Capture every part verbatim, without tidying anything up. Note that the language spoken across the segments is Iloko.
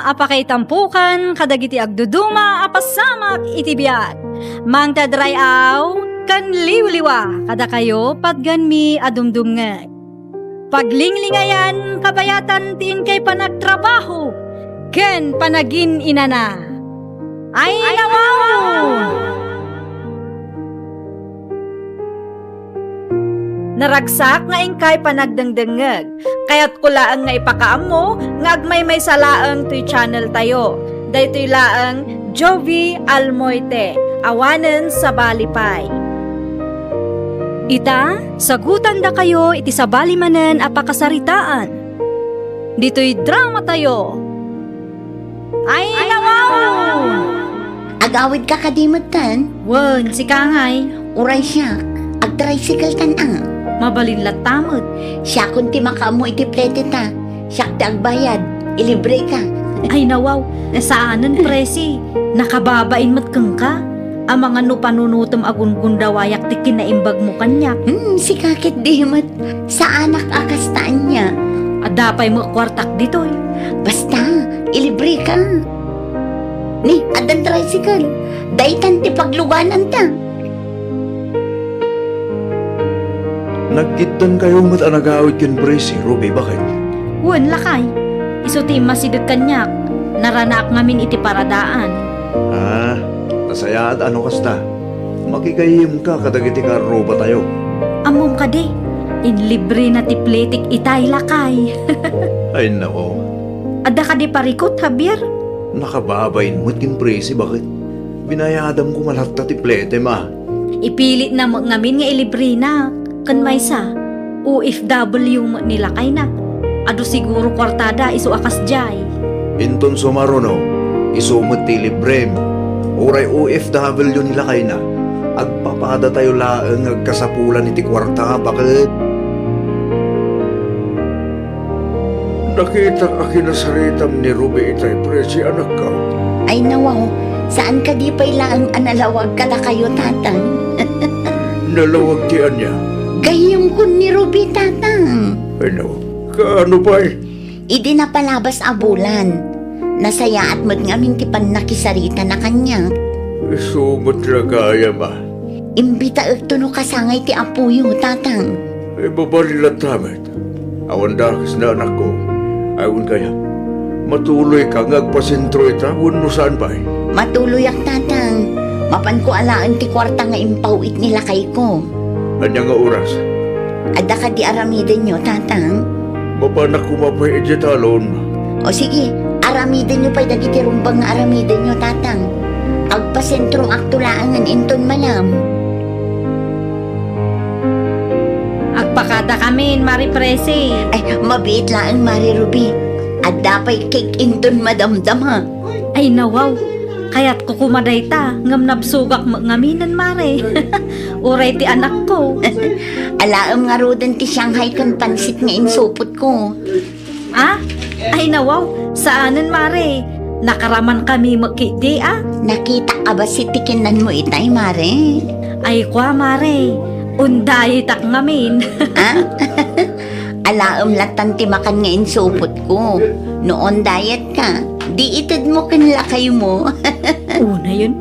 a pakaitampokan kadagiti agduduma a pasamak iti biag. Mangted ray-aw ken liwliwa kadakayo patgenmi a dumdumngeg. Paglinglingayan kabayatan ti inkay panagtrabaho ken panagin-inana. Ay, nawaw! Naragsak nga inkay panagdengdengngeg. Kayatko laeng nga ipakaammo nga agmaymaysa laeng toy channel tayo. Daytoy laeng Jovi Almoite, awanen sabali pay. Ita, sagutandakayo iti sabali manen a pakasaritaan. Ditoy drama tayo. Ay, nawaw! Agawidka kadi metten? Wen, sika ngay. Uray siak, agtricycle-kan a. Mabalin latta met. Siakon ti makaammo iti plete ta. Siak ti agbayad. Ilibreka. Ay, nawaw. Saanen, Presi. Nakababain met kenka. Amangan no panunotem a gungundawayak ti kinaimbagmo kaniak. Hmm, sika ketdi met. Saanak a kasta ania. Adda pay met kuartak ditoy. Basta, ilibreka. Ni, addan tricycle. Daytan ti paglugananta. Nagkittankayo met a nagawid ken Presi, Ruby, baket? Wen, lakay. Isu ti immasideg kaniak. Naranaak ngamin iti paradaan. Ah, nasayaat a no kasta. Makigayemka kadagiti kaarrubatayo. Ammom kadi, inlibrena ti pletek itay, lakay. Ay, nako. Adda kadi parikut, Javier? Nakababain met ken Presi, baket? Binayadam koma latta ti pletem a. Ipilitna met ngamin nga ilibrena. Ken maysa, O F W met ni lakayna. Adu siguro kuartada isu a kasdiay. Inton sumaruno, isu met ti ilibrem. Uray O F W ni lakayna, agpapadatayo laeng nga agkasapulan iti kuarta, baket? Nakitak a kinasaritam ni Ruby itay, Presi, anakko. Ay, nawaw, saan kadi pay laeng a nalawag kadakayo, Tatang? Nalawag ti ania? Gayyemkon ni Ruby, Tatang. Ay, nawaw. Kaano pay? Idi napalabas a bulan, nasayaat met ngamin ti pannakisaritana kaniak. Isu met la gayam a. Imbitaekto no kasangay ti apoyo, Tatang. Ay, mabalin latta met. Awan dakes na, anakko. Ay, wen kayat, matuloyka nga agpasentro ita wenno saan pay? Matuloyak, Tatang. Mapanko alaen ti kuarta nga impaw-it ni lakayko. Ania nga oras? Adda kadi aramidenyo, Tatang? Mapanak koma pay idiay talon. O sige, aramidenyo pay dagiti rumbeng nga aramidenyo, Tatang. Agpasentroakto laengen inton malam. Agpakadakamin, Mari Presi. Ay, mabiit laeng, Mari Ruby. Adda pay cake inton madamdama. Ay, nawaw. Kayatko koma dayta, ngem nabsogak met ngaminen, Mare. Uray ti anakko. Alaem ngaruden ti Shanghai ken pansit nga insupotko. Ah? Ay, nawaw. Saanen, Mare. Nakaramankami met ketdi, a. Nakitak a bassit ti kinanmo itay, Mare. Ay, kua, Mare. Undayetak ngamin. Ah? Alaem lattan ti makan nga insupotko. No on diet ka, di itedmo ken lakaymo. Unayen,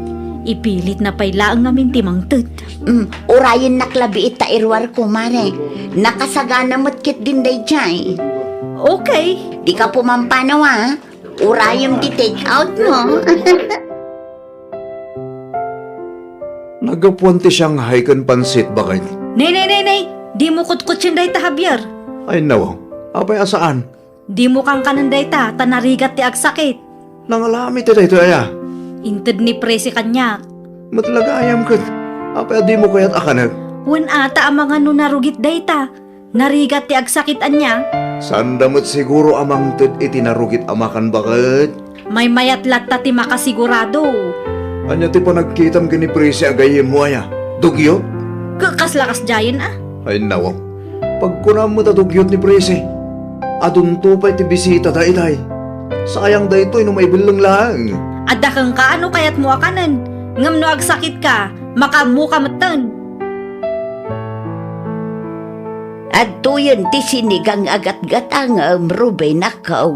ipilitna pay laeng ngamin ti mangted. Mm, urayennak labi ita iruarko, Mare. Nakasagana met ketdin daydiay. Okay. Dika pumampanaw, a. Urayem ti take out mo. Naggapuan ti Shanghai ken pansit, baket? Nay, nay, nay, nay! Dimo kutkutien dayta, Javier. Ay, nawaw. Apay a saan? Dimo kankanen dayta, ta narigat ti agsakit. Nangalami ti daytoy aya? Inted ni Presi kaniak. Met la gayam ket, apay a dimo kayat a kanek? Wen a, ta amangan no narugit dayta. Narigat ti agsakit ania? Saanda met siguro a mangted iti narugit a makan, baket. Maymayat latta ti makasigurado. Ania ti panagkitam ken ni Presi a gayyemmo aya? Dugyot? Ka-, kasla kasdiayen a? Ay, nawaw. Pagkunam met a dugyot ni Presi. Adunto pay ti bisitada itay. Sayang daytoy no maibelleng laeng. Adda kenka a no kayatmo a kanen, ngem no agsakitka, makaammoka metten. Adtoyen ti sinigang a gatgatangem, Rubenakko.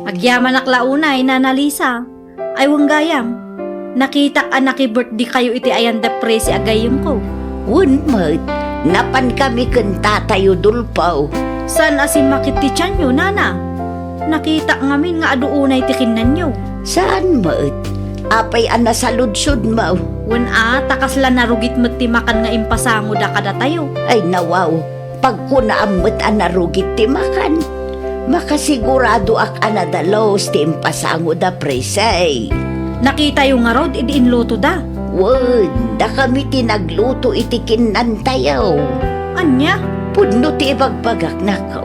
Agyamanak la unay, Nana Lisa. Ay, wen gayam. Nakitak a naki-birthday kayo iti ayan da Presi a gayyemko. Wen met, napankami ken Tatayo Dulpaw. Saan a simmakit ti tianyo, Nana? Nakitak ngamin nga adu unay ti kinnanyo. Saan met? Apay a nasaludsodmo? Wen a, ta kasla narugit met ti makan nga impasangoda kadatayo. Ay, nawaw. Pagkunaam met a narugit ti makan. Makasiguradoak a nadalus ti impasangoda, Presi. Nakitayo ngarud idi inlutoda. Wen, dakami ti nagluto iti kinnantayo. Ania? Pudno ti ibagbagak, nakaw.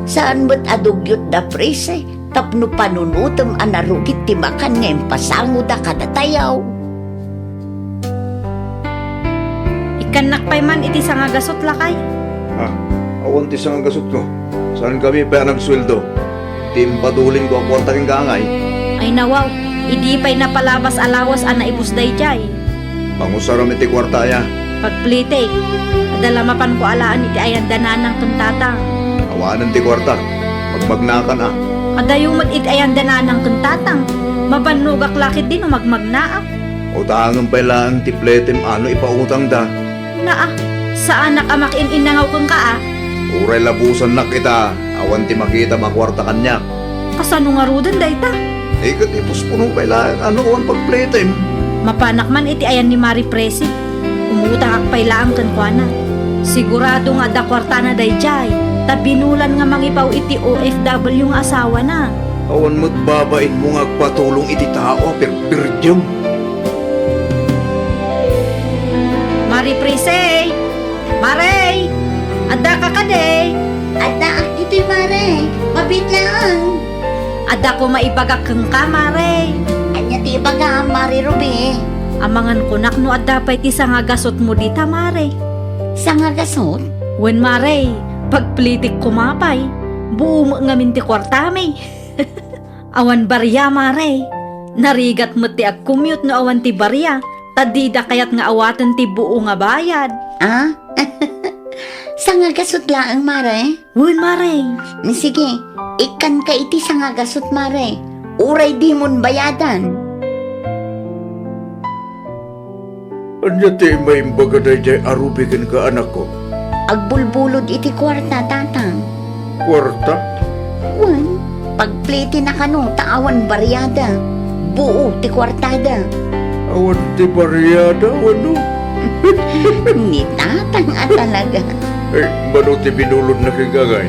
Saan met a dugyotda, Presi, tapno panunotem a narugit ti makan nga impasangoda kadatayo. Ikkannak pay man iti sangagasut, lakay. Ah, awan ti sangagasutko. Saankami pay a nagsueldo. Ti impatulinko a kuarta kenka, angay. Ay, nawaw, idi pay napalabas a lawas a naibus daydiay. Pangusaram iti kuarta aya. Pagplitik, adda la mapanko alaen iti ayan da nanang ken tatang. Awanen ti kuarta. Magmagnaakan a. Adayo met iti ayan da nanang ken tatang. Mabannogak la ketdi no magmagnaak. Utangem pay laeng ti pletem a no ipautangda. Naa, saanak a makiin-innangaw kenka a. Uray labusannak ita, awan ti makitam a kuarta kaniak. Kasano ngaruden dayta? Ay, ket ipuspunom pay laeng a no awan pagpletem. Mapanak man iti ayan ni Mari Presi. Umutangak pay laeng kenkuana. Sigurado nga adda kuartana daydiay, ta binulan nga mangipaw iti O F W nga asawana. Awan met babainmo nga agpatulong iti tao a pirbirdiam. Mari Presi! Mare! Addaka kadi? Adda, ditoy, Mare. Mabiit laeng. Adda koma ibagak kenka, Mare. Ania ti ibagam, Mare Ruby? Amangan kunak no adda pay ti sangagasutmo dita, Mare. Sangagasut? Wen, Mare. Pagplitik koma pay. Buo met ngamin ti kuartami. Awan baria, Mare. Narigat met ti agcommute no awan ti baria, ta dida kayat nga awaten ti buo nga bayad. Ah? Sangagasut laeng, Mare? Wen, Mare. Sige, ikkanka iti sangagasut, Mare. Uray dimon bayadan. Ania ti maimbag a daydiay a Ruby kenka, anakko? Agbulbulod iti kuarta, Tatang. Kuarta? Wen, pagplete na kano ta awan bariada. Buo ti kuartada. Awan ti bariada, wenno? Ni Tatang a talaga. Ay, mano ti binulodna kenka, angay?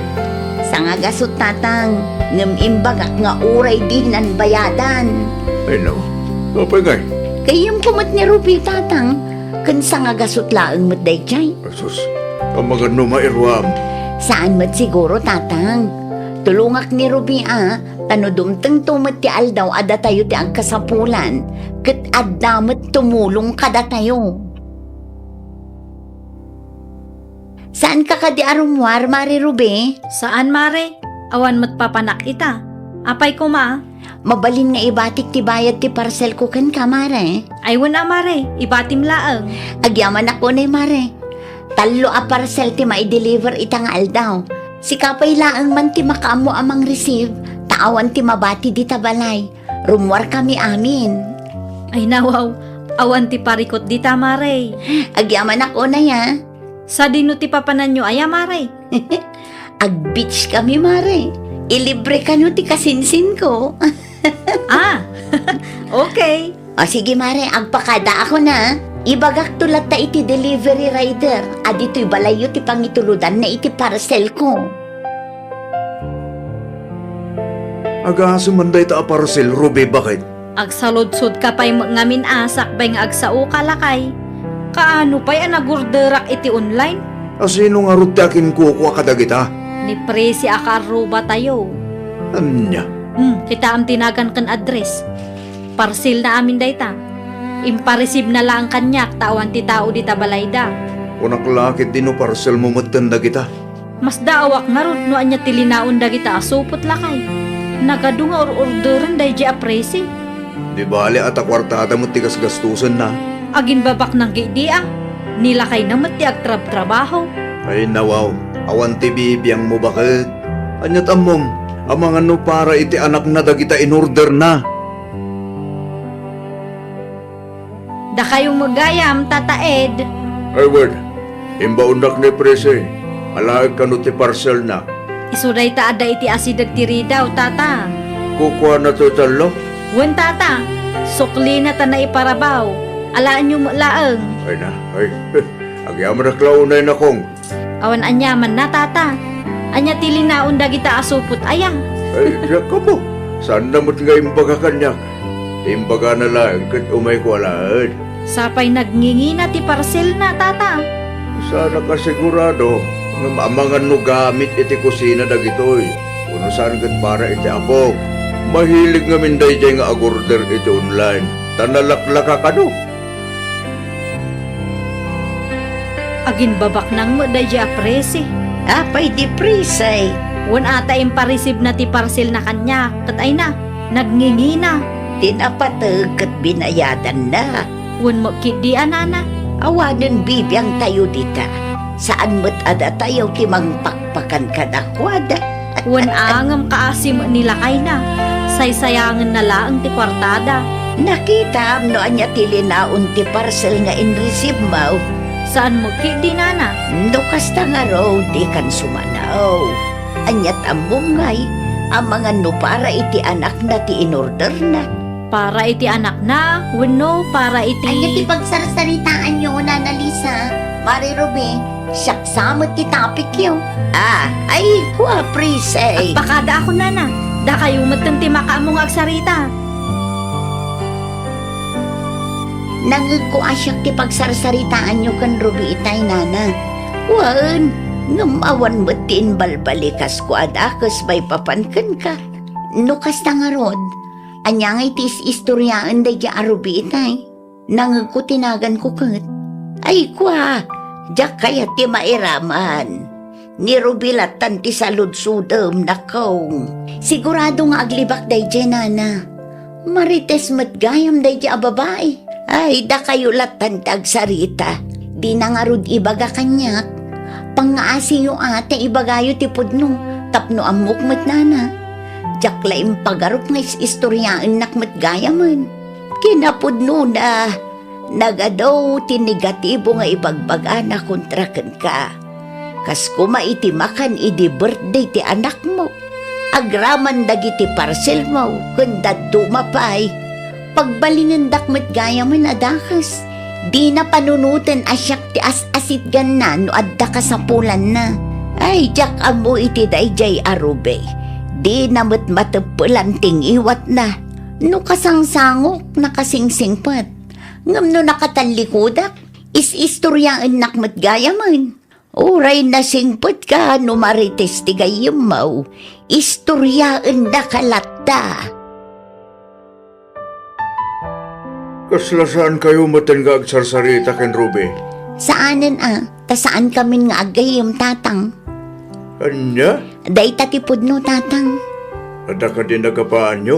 Sangagasut, Tatang, ngem imbagak nga uray dinan bayadan. Ay, no. Apay ngay? Gayyemko met ni Ruby, Tatang, ken sangagasut laeng met daydiay. Asus, amangan no mairuam. Saan met siguro, Tatang. Tulongak ni Ruby a, ta no dumtengto met ti aldaw a datayo ti agkasapulan, ket adda met tumulong kadatayo. Saanka kadi a rummuar, Mare Ruby? Saan, Mare. Awan met papanak ita. Apay koma? Mabalin nga ibatik ti bayad ti parcelko kenka, Mare. Ay, wen a, Mare. Ibatim laeng. Agyamanak unay, Mare. Tallo a parcel ti maideliver ita nga aldaw. Sika pay laeng man ti makaammo a mangreceive, ta awan ti mabati dita balay. Rummuarkami amin. Ay, nawaw. Awan ti parikut dita, Mare. Agyamanak unay, a. Sadino ti papananyo aya, Mare? Ag-beach kami, Mare. Ilibre kano ti kasinsinko. Ah, okay. O sige, Mare, agpakadaakon a. Ibagakto latta iti delivery rider a ditoy balayyo ti pangituludanna iti parcelko. Agasem man dayta a parcel, Ruby, baket? Agsaludsodka pay met ngamin a sakbay nga agsaoka, lakay. Kaano pay a nagorderak iti online? A sino ngarud ti akinkukua kadagita? Ni Presi a kaarrubatayo. Ania? Hmm, kitaem ti nagan ken address. Parcelna amin dayta. Impareceive na laeng kaniak ta awan ti tao dita balayda. Kunak la ketdi no parcelmo metten dagita. Masdaawak ngarud no ania ti linaon dagita a supot, lakay. Nagadu nga or-orderen daydiay a Presi. Di bale a ta kuartada met ti gasgastosenna. Agimbabaknang gidi a, ni lakayna met ti agtrabtrabaho. Ay, nawaw, awan ti bibiangmo, baket. Ania ti ammom? Amangan no para iti anakna dagita inorderna. Dakayo met gayam, Tata Ed. Ay, wen, imbaonnak ni Presi. Alaek kano ti parcelna. Isu dayta adda iti asideg ti ridaw, Tata. Kukuana ti tallo? Wen, Tata. Suklina ta naiparabaw. Alaenyo met laeng. Ay na, ay. Agyamanak la unay, Nakong. Awan aniamanna, Tata. Ania ti linaon dagita a supot aya? Ay, diak ammo. Saanna met nga imbaga kaniak. Imbagana laeng ket umayko alaen. Sapay nagngingina ti parcelna, Tata. Saanak a sigurado ngem amangan no gamit iti kusina dagitoy, wenno saan ket para iti apok. Mahilig ngamin daydiay nga agorder iti online, ta nalaklaka kano. Aginbabaknang met daydiay a Presi. Apay di Presi? Wen a ta imparisibna ti parcelna kaniak, ket ay na, nagngingina. Ti napateg ket binayadanna. Wen met ketdi a, Nana. Awanen bibiangtayo dita. Saan met a datayo ti mangpakpakan kadakuada. Wen a, ngem kaasi met ni lakayna, saysayangenna laeng ti kuartada. Nakitam no ania ti linaon ti parcel nga inreceive-mo? Saan met ketdi, Nana. No kasta ngarud, dikan sumanaw. Aniat ammom ngay, amangan no para iti anakna ti inorderna? Para iti anakna, wenno para iti Ania ti pagsarsaritaanyo, Nana Lisa? Mari Ruby, siak sa met ti topicyo. Ah, ay, kua, Presi. Agpakadaakon, Nana. Dakayo metten ti makaammo nga agsarita. Nangngegko a siak ti pagsarsaritaanyo ken Ruby itay, Nana. Wen, ngem awan met ti imbalbalikas kuada kes maipapan kenka. No kasta ngarud, ania ngay ti is-istoriaen daydiay a Ruby itay? Nangngegko ti naganko ket. Ay, kua, diak kayat ti mairaman. Ni Ruby lattan ti saludsodem, Nakong. Sigurado nga aglibak daydiay, Nana. Marites met gayam daydiay a babai. Ay, dakayo lattan ti agsarita. Dina ngarud ibaga kaniak. Pangngaasiyo a ta ibagayo ti pudno tapno ammok met, Nana. Diak la impagarup nga is-istoriaennak met gayamen. Kinapudnona, nagadu ti negatibo nga ibagbagana kontra kenka. Kas koma iti makan idi birthday ti anakmo, agraman dagiti parcelmo ken dadduma pay. Pagbalingendak met gayamen a dakes. Dina panunoten a siak ti as-asitganna no adda kasapulanna. Ay, diak ammo iti daydiay a Ruby. Dina met mateppelan ti ngiwatna. No kasangsangok, nakasingsingpet. Ngem no nakatallikudak, is-istoriaennak met gayamen. Uray nasingpetka no marites ti gayyemmo, istoriaennaka latta. Kasla saankayo metten nga agsarsarita ken Ruby? Saanen a, ta saankamin nga aggayyem, Tatang. Ania? Dayta ti pudno, Tatang. Adda kadi nagapaanyo?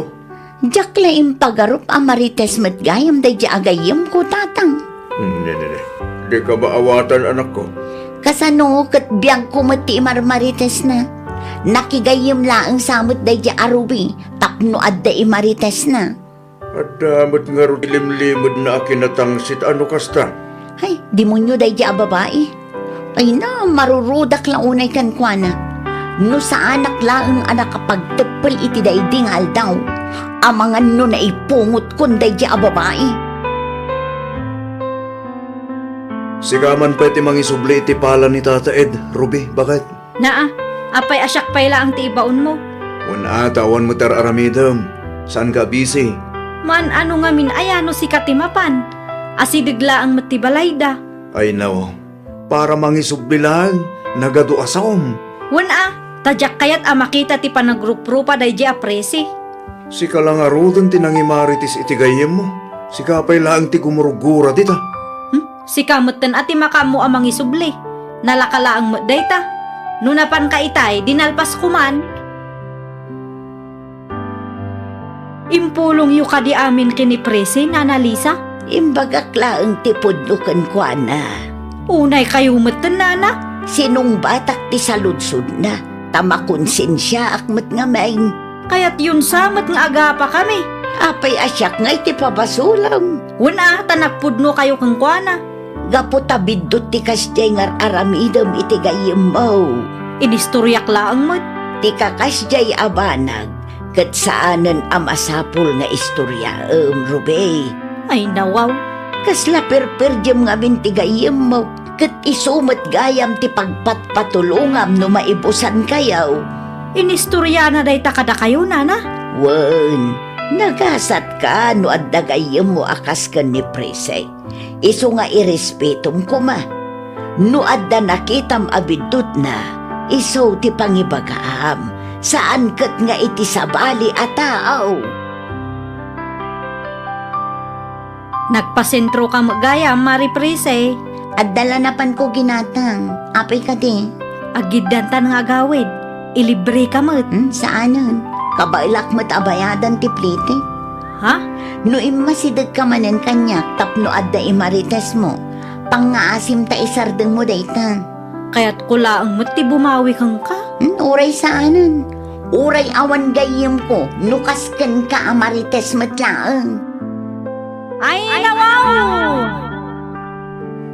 Diak la impagarup a marites met gayam daydiay a gayyemko, Tatang. Ne, ne, ne. Dika maawatan, anakko. Kasano ket biagko met ti imarmaritesna? Nakigayyem laeng sa met daydiay a Ruby tapno adda imaritesna. Adda met ngarud limlimedna a kinatangsit a no kasta. Ay, demonio daydiay a babai. Ay na, marurudak la unay kenkuana. No saanak laeng a nakapagteppel iti daydi nga aldaw, amangan no naipungotkon daydiay a babai. Sika man pay ti mangisubli iti pala ni Tata Ed, Ruby, baket? Naa, apay a siak pay laeng ti ibaonmo? Wen a, ta awan met ar-aramidem. Saanka a busy? Maan-ano ngamin aya no sika ti mapan? Asideg laeng met ti balayda. Ay, no. Para mangisubli laeng, nagadu a saom. Wen a, ta diak kayat a makita ti panagruprupa daydiay a presi. Sika la ngaruden ti nangimarites iti gayyemmo. Sika pay laeng ti gumurgura dita. Hmm? Sika metten a ti makaammo a mangisubli. Nalaka laeng met dayta. No napanka itay, di nalpas koman. Impulongyo kadi amin ken ni Presi, Nana Lisa? Imbagak laeng ti pudno kenkuana. Unaykayo metten, Nana? Sinungbatak ti saludsodna, a makonsensiaak met ngamin. Kayatyon sa met nga agapakami. Apay a siak ngay ti pabasolem? Wen a, ta nagpudnokayo kenkuana. Gapu ta biddut ti kasdiay nga ar-aramidem iti gayyemmo. Inistoriak laeng met. Ti kakasdiay a banag, ket saanen a masapul nga istoriaem, Ruby. Ay, nawaw. Kasla perperdiem ngamin ti gayyemmo, ket isu met gayam ti pagpatpatulongam no maibusankayo. Inistoriana dayta kadakayo, nana? Wen, nagasatka no adda gayyemmo a kas ken ni Prissy. Isu nga irespetom koma. No adda nakitam a biddutna, isu ti pangibagam, saan ket nga iti sabali a tao. Nagpasentroka met gayam, Mari Prissy. Adda la napanko ginatang. Apay kadi? Aggiddantan nga agawid. Ilibreka met. Hmm, saanen. Kabaelak met a bayadan ti plete. Ha? No immasidegka manen kaniak tapno adda imaritesmo, pangngaasim ta isardengmo dayta. Kayatko laeng met ti bumawi kenka. Hmm, uray saanen. Uray awan gayyemko, no kas kenka a marites met laeng. Ay, nawaw!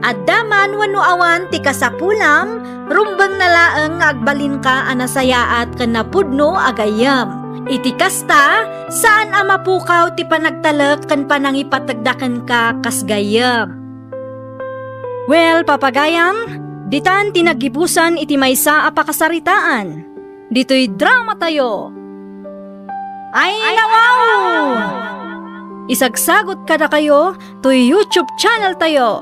Adda man wenno awan ti kasapulam, rumbengna laeng nga agbalinka a nasayaat ken napudno a gayyem. Iti kasta, saan a mapukaw ti panagtalek ken panangipategda kenka kas gayyem. Well, papagayam, ditan ti naggibusan iti maysa a pakasaritaan. Ditoy dramatayo. Ay, nawaw! Isagsagot kadakayo toy YouTube channel tayo,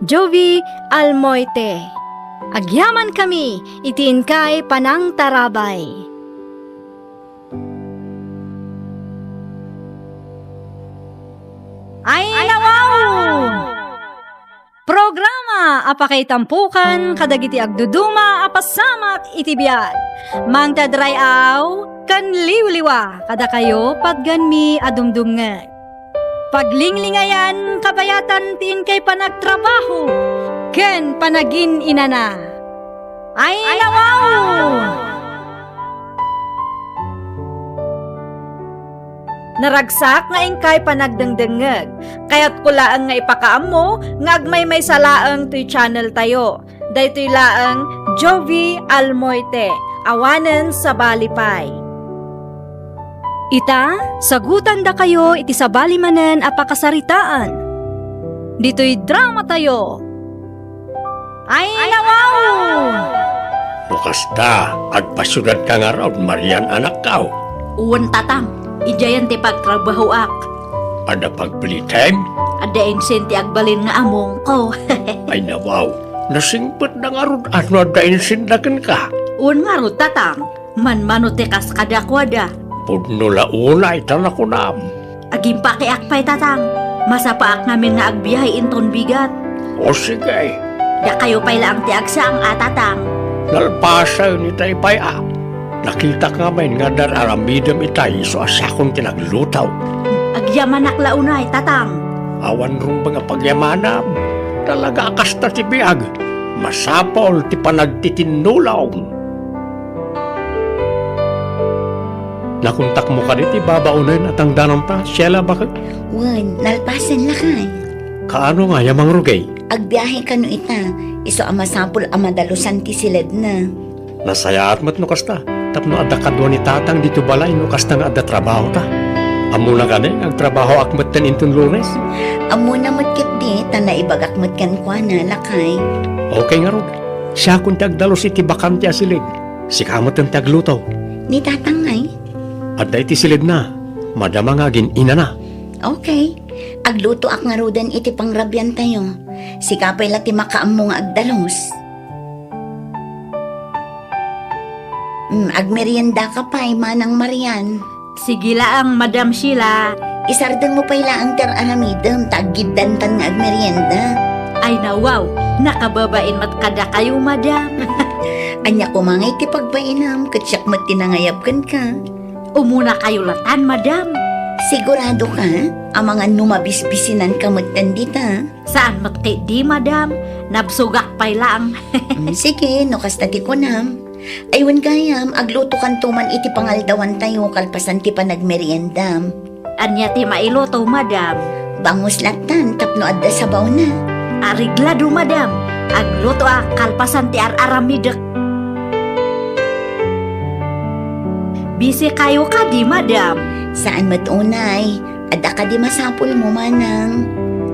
Jovi Almoite. Agyamankami iti inkay panangtarabay. Ay, nawaw! Programa a pakaitampokan kadagiti agduduma a pasamak iti biag. Mangted ray-aw ken liwliwa kadakayo patgenmi a dumdumngeg. Paglinglingayan kabayatan ti inkay panagtrabaho ken panagin-inana. Ay, nawaw! Naragsak nga inkay panagdengdengngeg. Kayatko laeng nga ipakaammo nga agmaymaysa laeng toy channel tayo. Daytoy laeng Jovi Almoite, awanen sabali pay. Ita, sagutandakayo iti sabali manen a pakasaritaan. Ditoy dramatayo. Ay, nawaw! No kasta, agpasiudadka ngarud, Marian, anakko. Wen, tatang, idiayen ti pagtrabahoak. Adda pagpilitem? Adda insin ti agbalin nga amongko. Ay, nawaw, nasingpetda ngarud a no adda insinda kenka. Wen ngarud, tatang. Manmano ti kas kadakuada. Pudno la unay ta nakunam. Agimpakiak pay, tatang. Masapaak ngamin nga agbiahe inton bigat. O sige. Dakayo pay laeng ti agsang a, tatang. Nalpasen itay pay a. Nakitak ngamin nga dar-aramidem itay isu a siakon ti nagluto. Agyamanak la unay, tatang. Awan rumbeng a pagyamanam. Talaga a kasta ti biag. Masapul ti panagtitinnulong. Nakontakmo kadi ti babaonen a tangdananta, Sheila, baket? Wen, nalpasen lakay. Kaano nga ya mangrugay? Agbiahe kano ita, isu a masapul a madalusan ti siledna. Nasayaat met no kasta, tapno adda kadua ni tatang ditoy balay no kasta nga adda trabahota. Ammona kadi nga agtrabahoak metten inton Lunes? Ammona met ketdi, ta naibagak met kenkuana, lakay. Okay ngarud. Siakon ti agdalus iti bakante a siled. Sika metten ti agluto. Ni tatang ngay? Adda iti siledna. Madama nga agin-inana. Okay. Aglutoak ngaruden iti pangrabiantayo. Sika pay la ti makaammo nga agdalus. Mm, agmeriendaka pay, Manang Marian. Sige laeng, Madam Sheila. Isardengmo pay laeng ti ar-aramidem ta aggiddantan nga agmerienda. Ay, nawaw, nakababain met kadakayo, Madam. Ania koma ngay ti pagbainam, ket siak met ti nangayab kenka. Umunakayo latan, Madam. Sigurado ka? Amangan no mabisbisinanka metten dita. Saan met ketdi, Madam. Nabsogak pay laeng. Mm, sige, no kasta ti kunam. Ay wen gayam, aglutokanto man iti pangaldawantayo kalpasan ti panagmeriendam. Ania ti mailuto, madam? Bangus lattan tapno adda sabawna. Areglado, madam. Aglutoak kalpasan ti ar-aramidek. Busy kayo kadi, madam? Saan met unay. Adda kadi masapulmo, manang?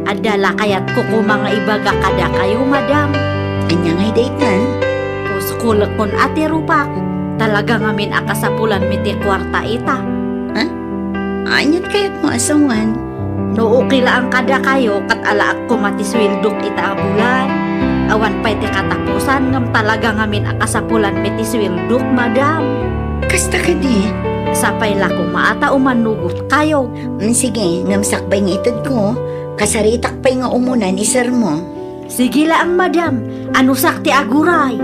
Adda la kayatko koma nga ibaga kadakayo, madam. Ania ngay dayta? Puskolekon a ti rupak. Talaga ngamin a kasapulanmi ti kuarta ita. Ha? Aniat kayatmo a sawen? No okay laeng kadakayo, ket alaak koma ti sueldok ita a bulan. Awan pay ti katapusan, ngem talaga ngamin a kasapulanmi ti sueldok, madam. Kasta kadi? Sapay la koma a ta umanugot kayo. Mm, sige, ngem sakbay nga itedko, kasaritak pay nga umuna ni sermo. Sige laeng, madam. Anusak ti aguray.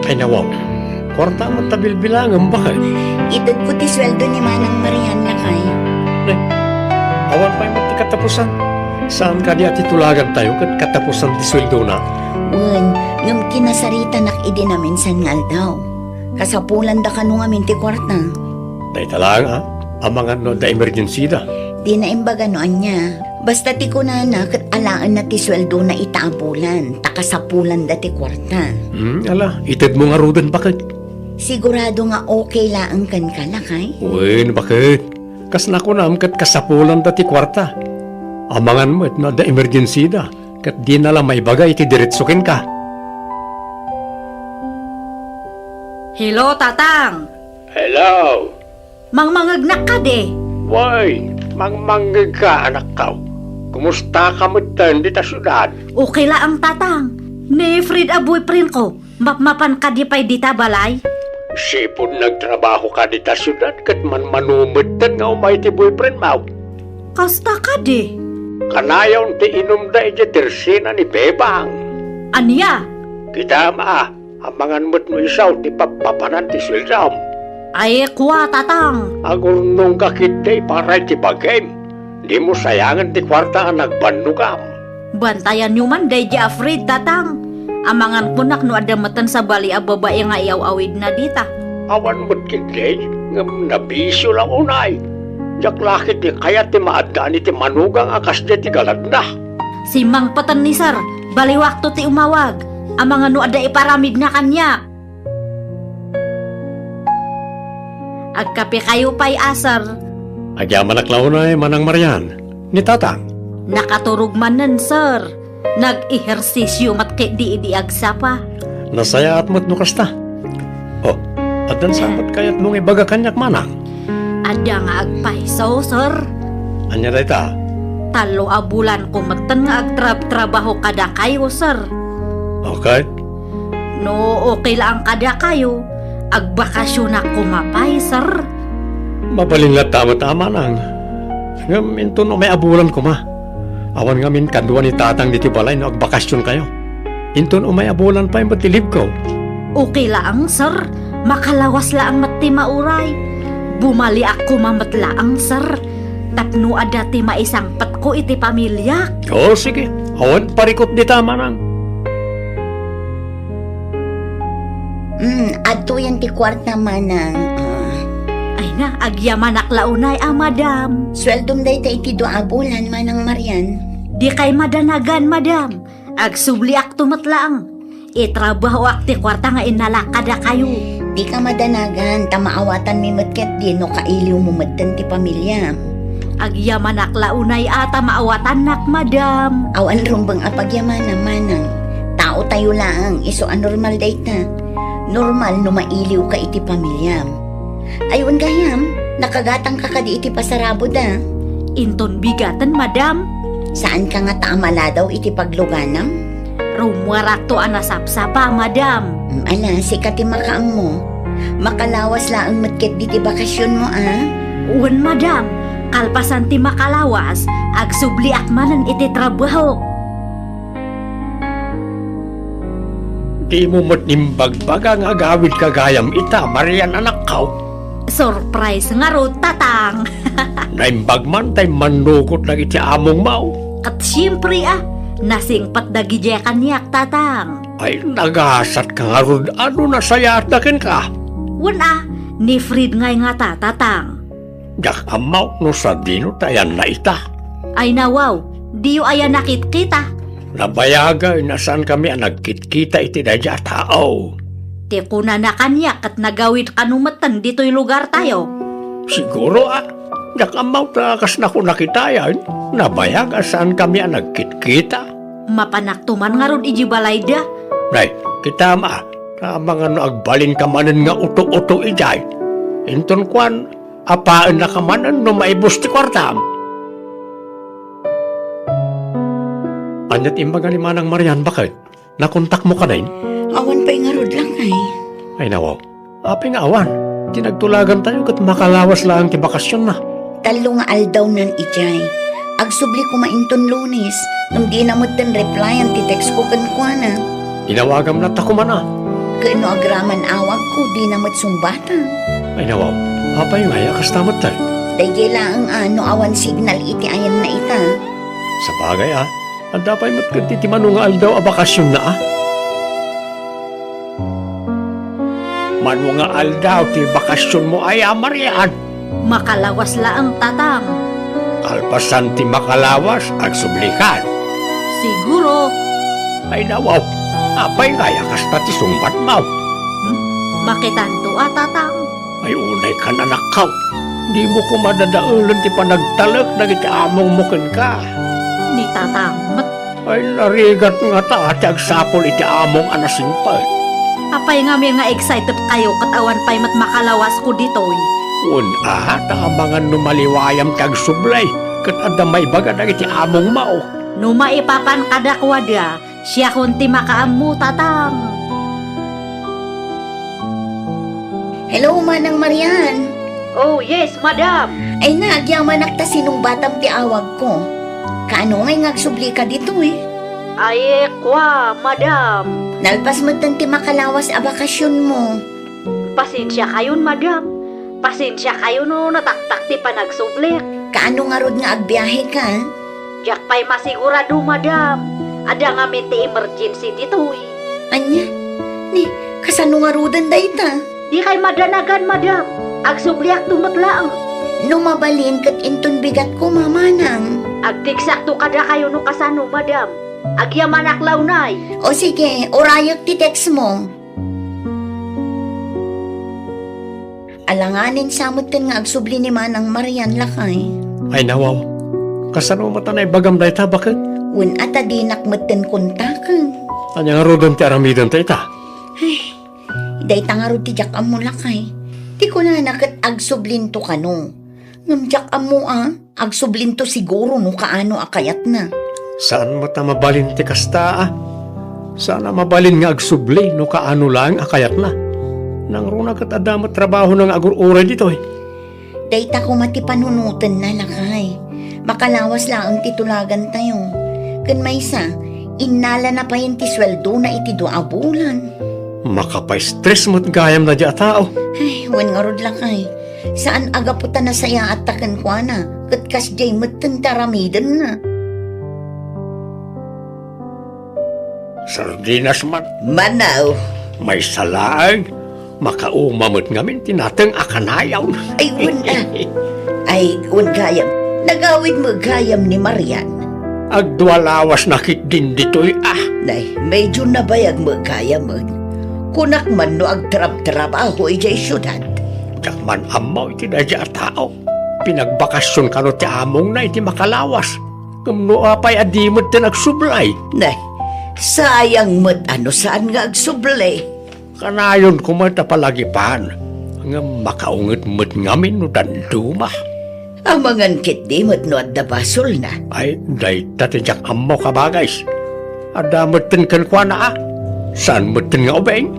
Ay, nawaw. Kuarta met ta bilbilangem, baket. Itedko ti sueldo ni Manang Marian, lakay. Ne, awan pay met ti katapusan. Saan kadi a ti tulagantayo ket katapusan ti sueldona? Wen, ngem kinasaritanak idi naminsan nga aldaw. Kasapulanda kano ngamin ti kuarta. Dayta laeng, a. Amangan no adda emergensida. Dina imbaga no ania. Basta ti kunana ket alaenna ti sueldona ita a bulan, ta kasapulanda ti kuarta. Hmm, ala, itedmo ngaruden, baket. Sigurado nga okay laeng kenka, lakay? Wen, baket. Kas nakunam ket kasapulanda ti kuarta. Amangan met no adda emergensida, ket dina la maibaga iti diretso kenka. Hello, Tatang! Hello! Mangmangngegnak kadi? Way, mangmangngegka, anakko. Kumusta ka metten dita siudad? Okay laeng, Tatang. Ni Fred a boyfriend ko, mapmapan kadi pay dita balay? Sipud nagtrabaho ka dita siudad ket manmano metten nga umay ti boyfriend mo. Kasta kadi? Kanayon ti inumda idiay tersena ni Bebang. Ania? Kitam a, amangan met no isu ti pappapanan ti sueldom. Ay, kua, Tatang. Agurnongka ketdi para iti bagim. Dimo sayangen ti kuarta a nagbannogam. Bantayanyo man daydi a Fred, Tatang. Amangan kunak no adda metten sabali a babai nga iaw-awidna dita. Awan met ketdi, ngem nabisio la unay. Diak la ketdi kayat ti maaddaan iti manugang a kasdiay ti galadna. Simmangpeten ni Sir, baliwakto ti umawag. Amangan no adda iparamidna kaniak. Agkapekayo pay a, Sir. Agyamanak la unay, Manang Marian. Ni Tatang? Nakaturog manen, Sir. Nag-ehersisyo met ketdi idi agsapa. Nasayaat met no kasta. Oh, addan sa met kayatmo nga ibaga kaniak, Manang? Adda nga agpayso, Sir. Ania dayta? Tallo a bulanko metten nga agtrabtrabaho kadakayo, Sir. Okay. No okay laeng kadakayo, agbakasionak koma pay, Sir. Mabalin latta met a, Manang. Ngem inton umay a bulan koma. Awan ngamin kadua ni Tatang ditoy balay no agbakasionkayo. Inton umay a bulan pay met ti leave ko. Okay laeng, Sir. Makalawas laeng met ti mauray. Bumaliak koma met laeng, Sir. Tapno adda ti maisangpetko iti pamiliak. O, sige. Awan parikut dita, Manang. Mm, adtoyen ti kuarta, Manang. Ah. Ay na, agyamanak la unay a, Madam. Sueldom dayta iti dua a bulan, Manang Marian. Dikay madanagan, Madam. Agsubliakto met laeng. Itrabahoak ti kuarta nga innalak kadakayo. Dika madanagan, ta maawatanmi met ketdi no kailiwmo metten ti pamiliam. Agyamanak la unay a ta maawatannak, Madam. Awan rumbeng a pagyamanan, Manang. Taotayo laeng, isu a normal dayta. Normal no mailiwka iti pamiliam. Ay, wen gayam, nakagatangka kadi iti pasarabod a? Inton bigaten, Madam. Saanka ngata a maladaw iti pagluganam? Rummuarakto a nasapsapa, Madam. Mm, ala, sika ti makaammo. Makalawas laeng met ketdi ti bakasionmo a? Wen, Madam. Kalpasan ti makalawas, agsubliak manen iti trabahok. Dimo met imbagbaga nga agawidka gayam ita, Marian, anakko. Surprise ngarud, Tatang. Naimbag man tay mannugot dagiti amongmo. Ket siempre a, Nasingpet dagidiay kaniak, Tatang. Ay, nagasatka ngarud a no nasayaatda kenka. Wen a, ni Fred ngay ngata, Tatang. Diak ammo no sadino ti ayanna ita. Ay nawaw, diyo aya nakitkita? Nabayagay a saankami a nagkitkita iti daydiay a tao. Ti kunana kaniak ket nagawid kano metten ditoy lugartayo. Siguro a, diak ammo ta kas nakunakitayan, nabayag a saankami a nagkitkita. Mapanakto man ngarud idiay balayda. Nay, kitam a, ta amangan no agbalinka manen nga uto-uto idiay. Inton kuan, apaennaka manen no maibus ti kuartam. Ania ti imbaga ni Manang Marian, baket? Nakontakmo kadin? Awan pay ngarud, lakay. Ay, nawaw. Apay nga awan? Ti nagtulagantayo ket makalawas laeng ti bakasionna. Tallo nga aldawnan idiay. Agsubli koma inton Lunes, ngem dina metten replyan ti text ko kenkuana. Inawagam latta koma a. Ket no agraman awagko, dina met sungbatan. Ay, nawaw. Apay ngay a kasta metten? Daydiay laeng a no awan signal iti ayanna ita. Sabagay a, adda pay met ketdi ti mano nga aldaw a bakasionna a. Mano nga aldaw ti bakasionmo aya, Marian? Makalawas laeng, Tatang. Kalpasan ti makalawas, agsublikan. Siguro. Ay, nawaw, apay ngay a kasta ti sungbatmo? Hmm? Makitanto a, Tatang. Ay, unaykan, anakko. Dimo koma dadaelen ti panagtalek dagiti amongmo kenka. Ni Tatang met. Ay, narigat ngata ti agsapul iti among a nasingpet. Apay ngamin nga excited kayo ket awan pay met makalawasko ditoy? Wen a, ta amangan no maliwayam ti agsubli ket adda maibaga dagiti amongmo. No maipapan kadakuada, siakon ti makaammo, Tatang. Hello, Manang Marian. Oh, yes, madam. Ay na, agyamanak ta sinungbatam ti awagko. Kaano ngay nga agsublika ditoy? Ay, kwa, madam. Nalpas metten ti makalawas a bakasionmo. Pasensia kayon, madam. Pasensia kayo no nataktak ti panagsublik. Kaano ngarud nga agbiaheka? Diak pay masigurado, madam. Adda ngamin ti emergency ditoy. Ania? Ni, kasano ngaruden dayta? Dikay madanagan, madam. Agsubliakto met laeng. No mabalin ket inton bigatko, Manang. Agteksakto kadakayo no kasano, madam. Agyamanak la unay. O sige, urayek ti text mo. Alanganin sa metten nga agsubli ni Manang Marian, lakay. Ay, nawaw. Kasano met a naibagam dayta, baket? Wen a ta dinak metten kontaken. Ania ngaruden ti aramiden ta ita? Ay, dayta ngarud ti diak ammo, lakay. Ti kunana ket agsublinto kano. Ngem diak ammo a, agsublinto siguro no kaano a kayatna. Saan met a mabalin ti kasta a. Saan a mabalin nga agsubli no kaano laeng a kayatna. Nangruna ket adda met trabahona nga agur-uray ditoy. Dayta koma ti panunotenna, lakay. Makalawas laeng ti tulagantayo. Ken maysa, innalana payen ti sueldona iti dua a bulan. Makapaistres met gayam daydiay a tao. Ay, wen ngarud, lakay. Saan a gapu ta nasayaatta kenkuana, ket kasdiay metten ti aramidenna. Sardinas man. Manaw. Maysa laeng, makauma met ngamin ti nateng a kanayon. Ay, wen a. Ay, wen gayam. Nagawid met gayam ni Marian. Agdua lawas na ketdin ditoy a. Nay, medyo nabayag met gayamen. Kunak man no agtrabtrabaho idiay siudad. Diak man ammo iti daydiay a tao. Pinagbakasion kano ti amongna iti makalawas. Ngem no apay a di met ti nagsublay? Nay, sayang met a no saan nga agsubli. Kanayon koma ta palagipan, ngem makaunget met ngamin no danduma. Amangan ketdi met no adda basolna. Ay, dayta ti diak ammo, kabagis. Adda metten kenkuana a. Saan metten nga ubing?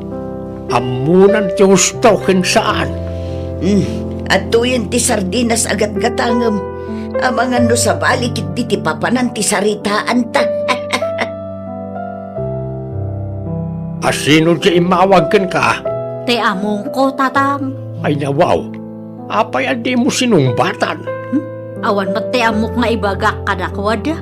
Ammonan ti husto ken saan. Hmm, adtoyen ti sardinas a gatgatangem. Amangan no sabali ketdi ti papanan ti saritaanta. Asino ti immawag kenka? Ti amongko, Tatang. Ay, nawaw. Apay a dimo sinungbatan? Hmm? Awan met ti ammok nga ibagak kadakuada.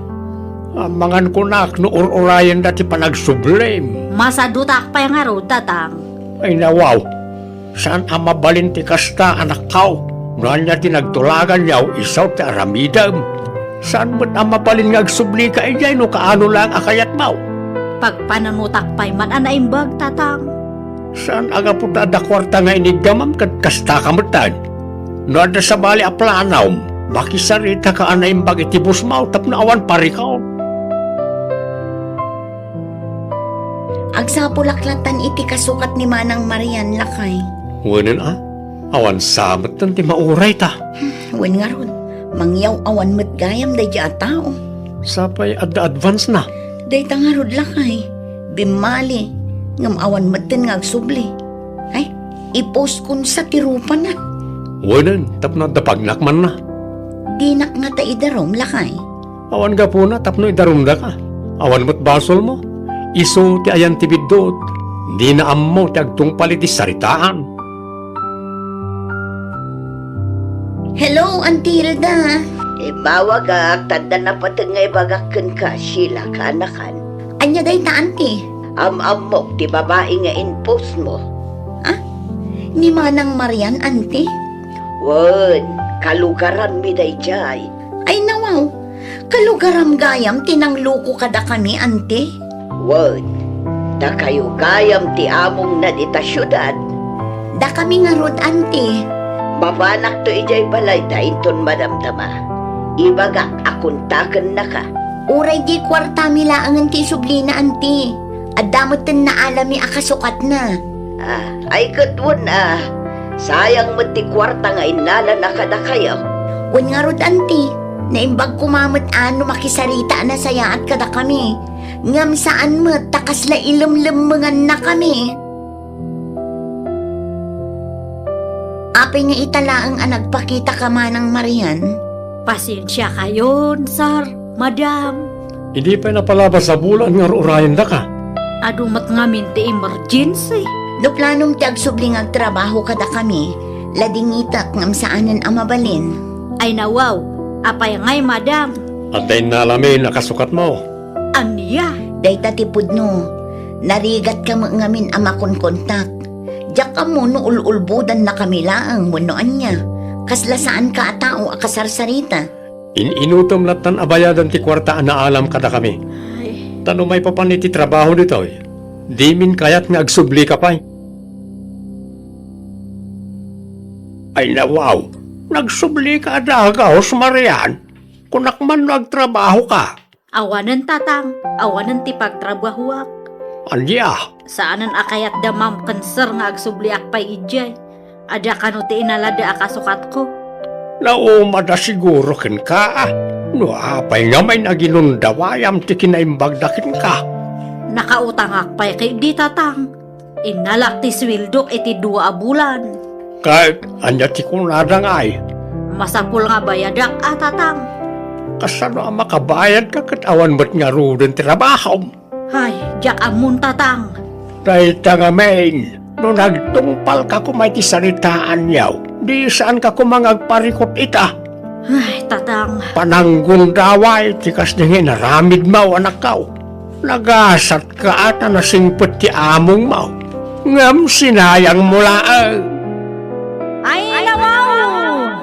Amangan kunak no ur-urayenda ti panagsublim. Masadutak pay ngarud, Tatang. Ay, nawaw. Saan a mabalin ti kasta, anakko. No ania ti nagtulaganyo, isu ti aramidem. Saan met a mabalin nga agsublika idiay no kaano laeng a kayatmo. Pagpananutak pay man a naimbag, Tatang. Saan a gapu ta adda kuarta nga iniggamam ket kastaka metten. No adda sabali a planom, makisarita ka a naimbag iti bossmo tapno awan parikut. Agsapulak lattan iti kasukat ni Manang Marian, lakay. Wenen a, awan sa metten ti mauray ta. Wen ngarud, mangyaw-awan met gayam daydi a tao. Sapay adda advance na. Dayta ngarud, lakay, bimmali, ngem awan metten nga agsubli. Ay, i-post kon sa ti rupana. Wenen, tapno adda pagnak manna. Dinak ngata idarum, lakay. Awan gapuna tapno idarumdaka. Awan met basolmo. Isu ti ayan ti biddut. Dina ammo ti agtungpal iti saritaan. Hello, Auntie Hilda. Immawagak, ta adda napateg nga ibagak kenka, Sheila, kaanakan. Ania dayta, Auntie? Am-ammok ti babai nga in-postmo. Ah? Ni Manang Marian, Auntie? Wen, kalugaranmi daydiay. Ay, nawaw. Kalugaram gayam ti nangluko kadakami, Auntie? Wen, dakayo gayam ti amongna dita siudad. Dakami ngarud, Auntie. Mapanakto idiay balayta inton madamdama. Ibagak a kontakennaka. Uray di kuartami laengen ti isublina, Auntie. Adda metten naalami a kasukatna. Ah, ay ket wen a, sayang met ti kuarta nga innalana kadakayo. Wen ngarud, Auntie, naimbag koma met a no makisarita a nasayaat kadakami. Ngem saan met ta kasla ilemlemmengannakami. Apay nga ita laeng a nagpakitaka, Manang Marian? Pasensiakayon, sir, madam. Idi pay napalabas a bulan nga ur-urayendaka. Adu met ngamin ti emergency. No planom ti agsubli nga agtrabaho kadakami, ladingitek ngem saanen a mabalin. Ay nawaw, apay ngay, madam? Adda innalamin a kasukatmo. Ania? Dayta ti pudno. Narigatka met ngamin a makonkontak. Diak ammo no ul-ulbodannakami laeng wenno ania. Kasla saanka a tao a kasarsarita. In-inutom lattan a bayadan ti kuarta a naalam kadakami. Ay. Ta no maipapan iti trabaho ditoy, dimin kayat nga agsublika pay. Ay, nawaw, nagsublika a dagus, Marian. Kunak man no agtrabahoka. Awanen, Tatang, awanen ti pagtrabahoak. Ania? Saanen a kayat da Ma'am ken Sir nga agsubliak pay idiay. Adda kano ti inalada a kasukatko. Naumada siguro kenka, a. No apay ngamin a ginundawayam ti kinaimbagda kenka. Nakautangak pay ketdi, Tatang. Innalak ti sueldok iti dua a bulan. Ket ania ti kunada ngay? Masapul nga bayadak a, Tatang. Kasano a makabayadka ket awan met ngaruden ti trabahom? Ay, diak ammon, Tatang. Dayta ngamin, no nagtungpalka koma iti saritaanyo, di saanka koma nga agparikut ita. Ay, Tatang. Pananggundaway ti kasdi nga inaramidmo, anakko. Nagasatka a ta nasingpet ti amongmo. Ngem sinayangmo laeng. Ay, nawaw!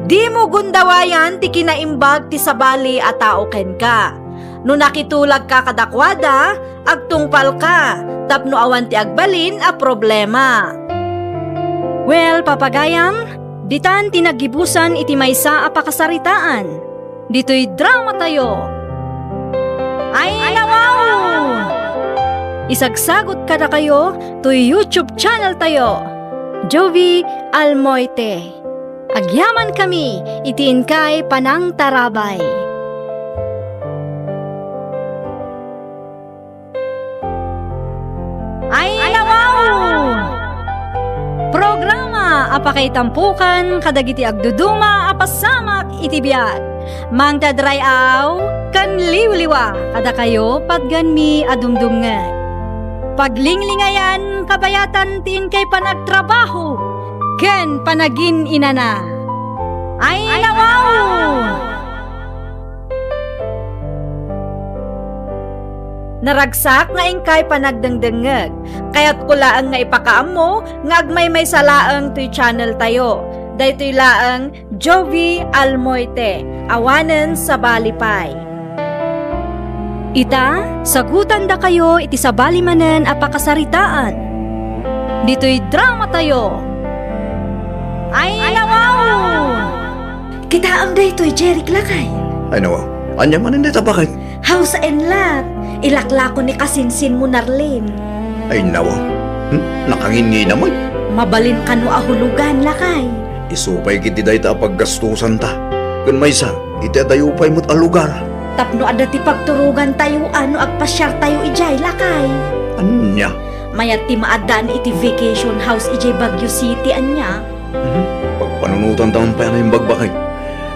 Dimo gundawayan ti kinaimbag ti sabali a tao kenka. No nakitulagka kadakuada, agtungpalka tapno awan ti agbalin a problema. Well, papagayam, ditan ti naggibusan iti maysa a pakasaritaan. Ditoy dramatayo. Ay, nawaw! Isagsagot kadakayo toy YouTube channel tayo, Jovi Almoite. Agyamankami iti inkay panangtarabay. Ay, nawaw! Programa a pakaitampukan kadagiti agduduma a pasamak iti biag. Mangted ray-aw ken liwliwa kadakayo patgenmi a dumdumngeg. Paglinglingayan kabayatan ti inkay panagtrabaho ken panagin-inana. Ay, nawaw! Naragsak nga inkay panagdengdengngeg. Kayatko laeng nga ipakaammo nga agmaymaysa laeng toy channel tayo. Daytoy laeng Jovi Almoite, awanen sabali pay. Ita, sagutandakayo iti sabali manen a pakasaritaan. Ditoy drama tayo. Ay, nawaw! Kitaem daytoy, Jeric, lakay. Ay, nawaw. Ania manen dayta, baket? House and lot. Ilaklako ni kasinsinmo, Narlene. Ay, nawaw. Hmm? Nakanginnina met. Mabalin kano a hulugan, lakay. Isu pay ketdi dayta a paggastusanta. Ken maysa, iti adayo pay met a lugar. Tapno adda ti pagturogantayo a no agpasiartayo idiay, lakay. Ania? Mayat ti maaddaan iti vacation house idiay Baguio City, ania? Mhm. Pagpanunotanta man pay a naimbag, baket.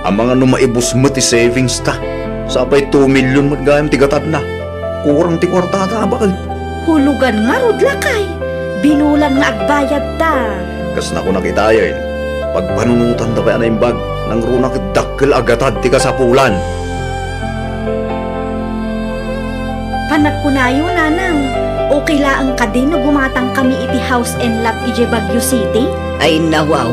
Amangan no maibus met ti savings ta. Sapay two million met gayam ti gatadna. Kurang ti kuartata, baket. Hulugan ngarud, lakay. Binulan nga agbayadta. Kas nakunak itayen, pagpanunotanta pay a naimbag, nangruna ket dakkel a gatad ti kasapulan. Panagkunayo, nanang, okay laeng kadi no gumatangkami iti house and lot idiay Baguio City? Ay, nawaw,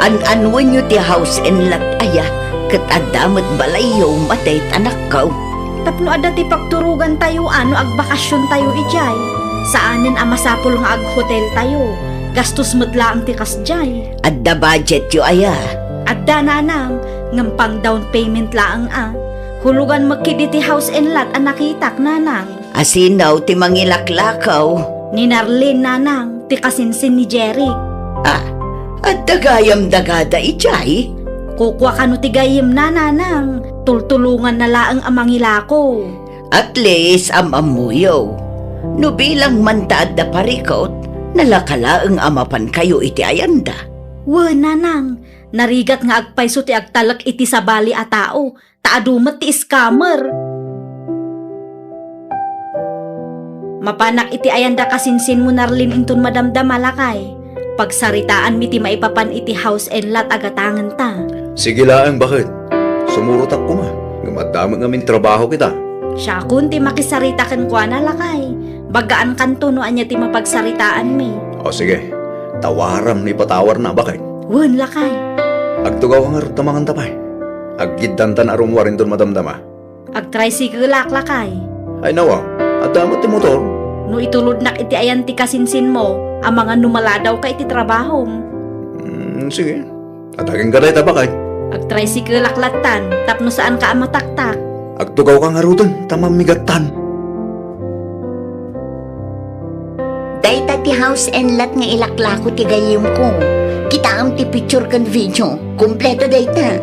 an-anwenyo ti house and lot aya, ket adda met balayyo, matay tanakkaw. Tapno adda ti pagturogantayo a no agbakasiontayo idiay, saanen a masapul nga aghoteltayo, gastos met laeng ti kasdiay. Adda budgetyo aya? Adda, nanang, ngem pang down payment laeng a. Hulugan met ketdi ti house and lot a nakitak, nanang. Asino ti mangilaklakaw? Ni Narlene, nanang, ti kasinsin ni Jeric. Ah, adda gayam dagada idiay? Kukua kano ti gayyemna, nanang. Tultulonganna laeng a mangilako. At least, am-ammoyo. No bilang man ta adda parikut, nalaka laeng a mapankayo iti ayanda. Wen, nanang, narigat nga agpayso ti agtalek iti sabali a tao, ta adu met ti scammer. Mapanak iti ayanda kasinsinmo, Narlene, inton madamdama, lakay. Pagsaritaanmi ti maipapan iti house and lot a gatangenta. Sige laeng, baket. Sumurotak koma. Ngem adda met ngamin trabaho kita. Siakon ti makisarita kenkuana, lakay. Bagaan kanto no ania ti mapagsaritaanmi. O, sige. Tawaram no ipatawarna, baket. Wen, lakay. Agtugaw ka ngarud ta manganta pay. Aggiddantan a rummuar inton madamdama. Agtricycle-ak, lakay. Ay, nawa, adda met ti motor. No itulodnak iti ayan ti kasinsinmo, amangan no maladawka iti trabahom. Mm, sige. Atagenka dayta, baket. Agtricycle-ak lattan, tapno saanka a mataktak. Agtugaw ka ngaruden, ta mammigattan. Dayta ti house and lot nga ilaklako ti gayyemko. Kitaem ti picture ken video. Kompleto dayta.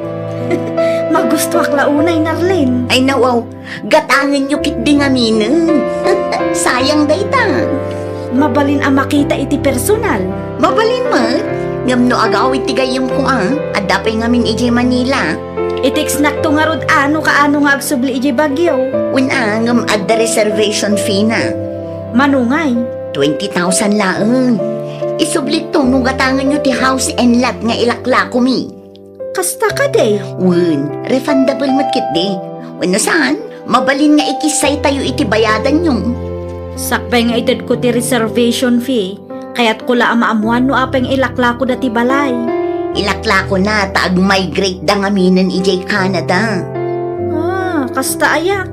Magustuak la unay, Narlene. Ay, nawaw. Gatangenyo ketdi ngaminen. Sayang dayta. Mabalin a makita iti personal. Mabalin met. Ngem no agawid ti gayyemko a, adda pay ngamin idiay Manila. I-textnakto ngarud a no kaano nga agsubli idiay Baguio. Wen a, ngem adda reservation fee na. Mano ngay? Twenty thousand laeng. Isublikto no gatangenyo ti house and lot nga ilaklakomi. Kasta kadi? Wen, refundable met ketdi. Wenno saan, mabalin nga ikissaytayo iti bayadanyo. Sakbay nga itedko ti reservation fee, kayatko la a maammoan no apay nga ilaklakoda ti balay. Ilaklakona ta ag-migrate da ngaminen idiay Canada. Ah, kasta aya?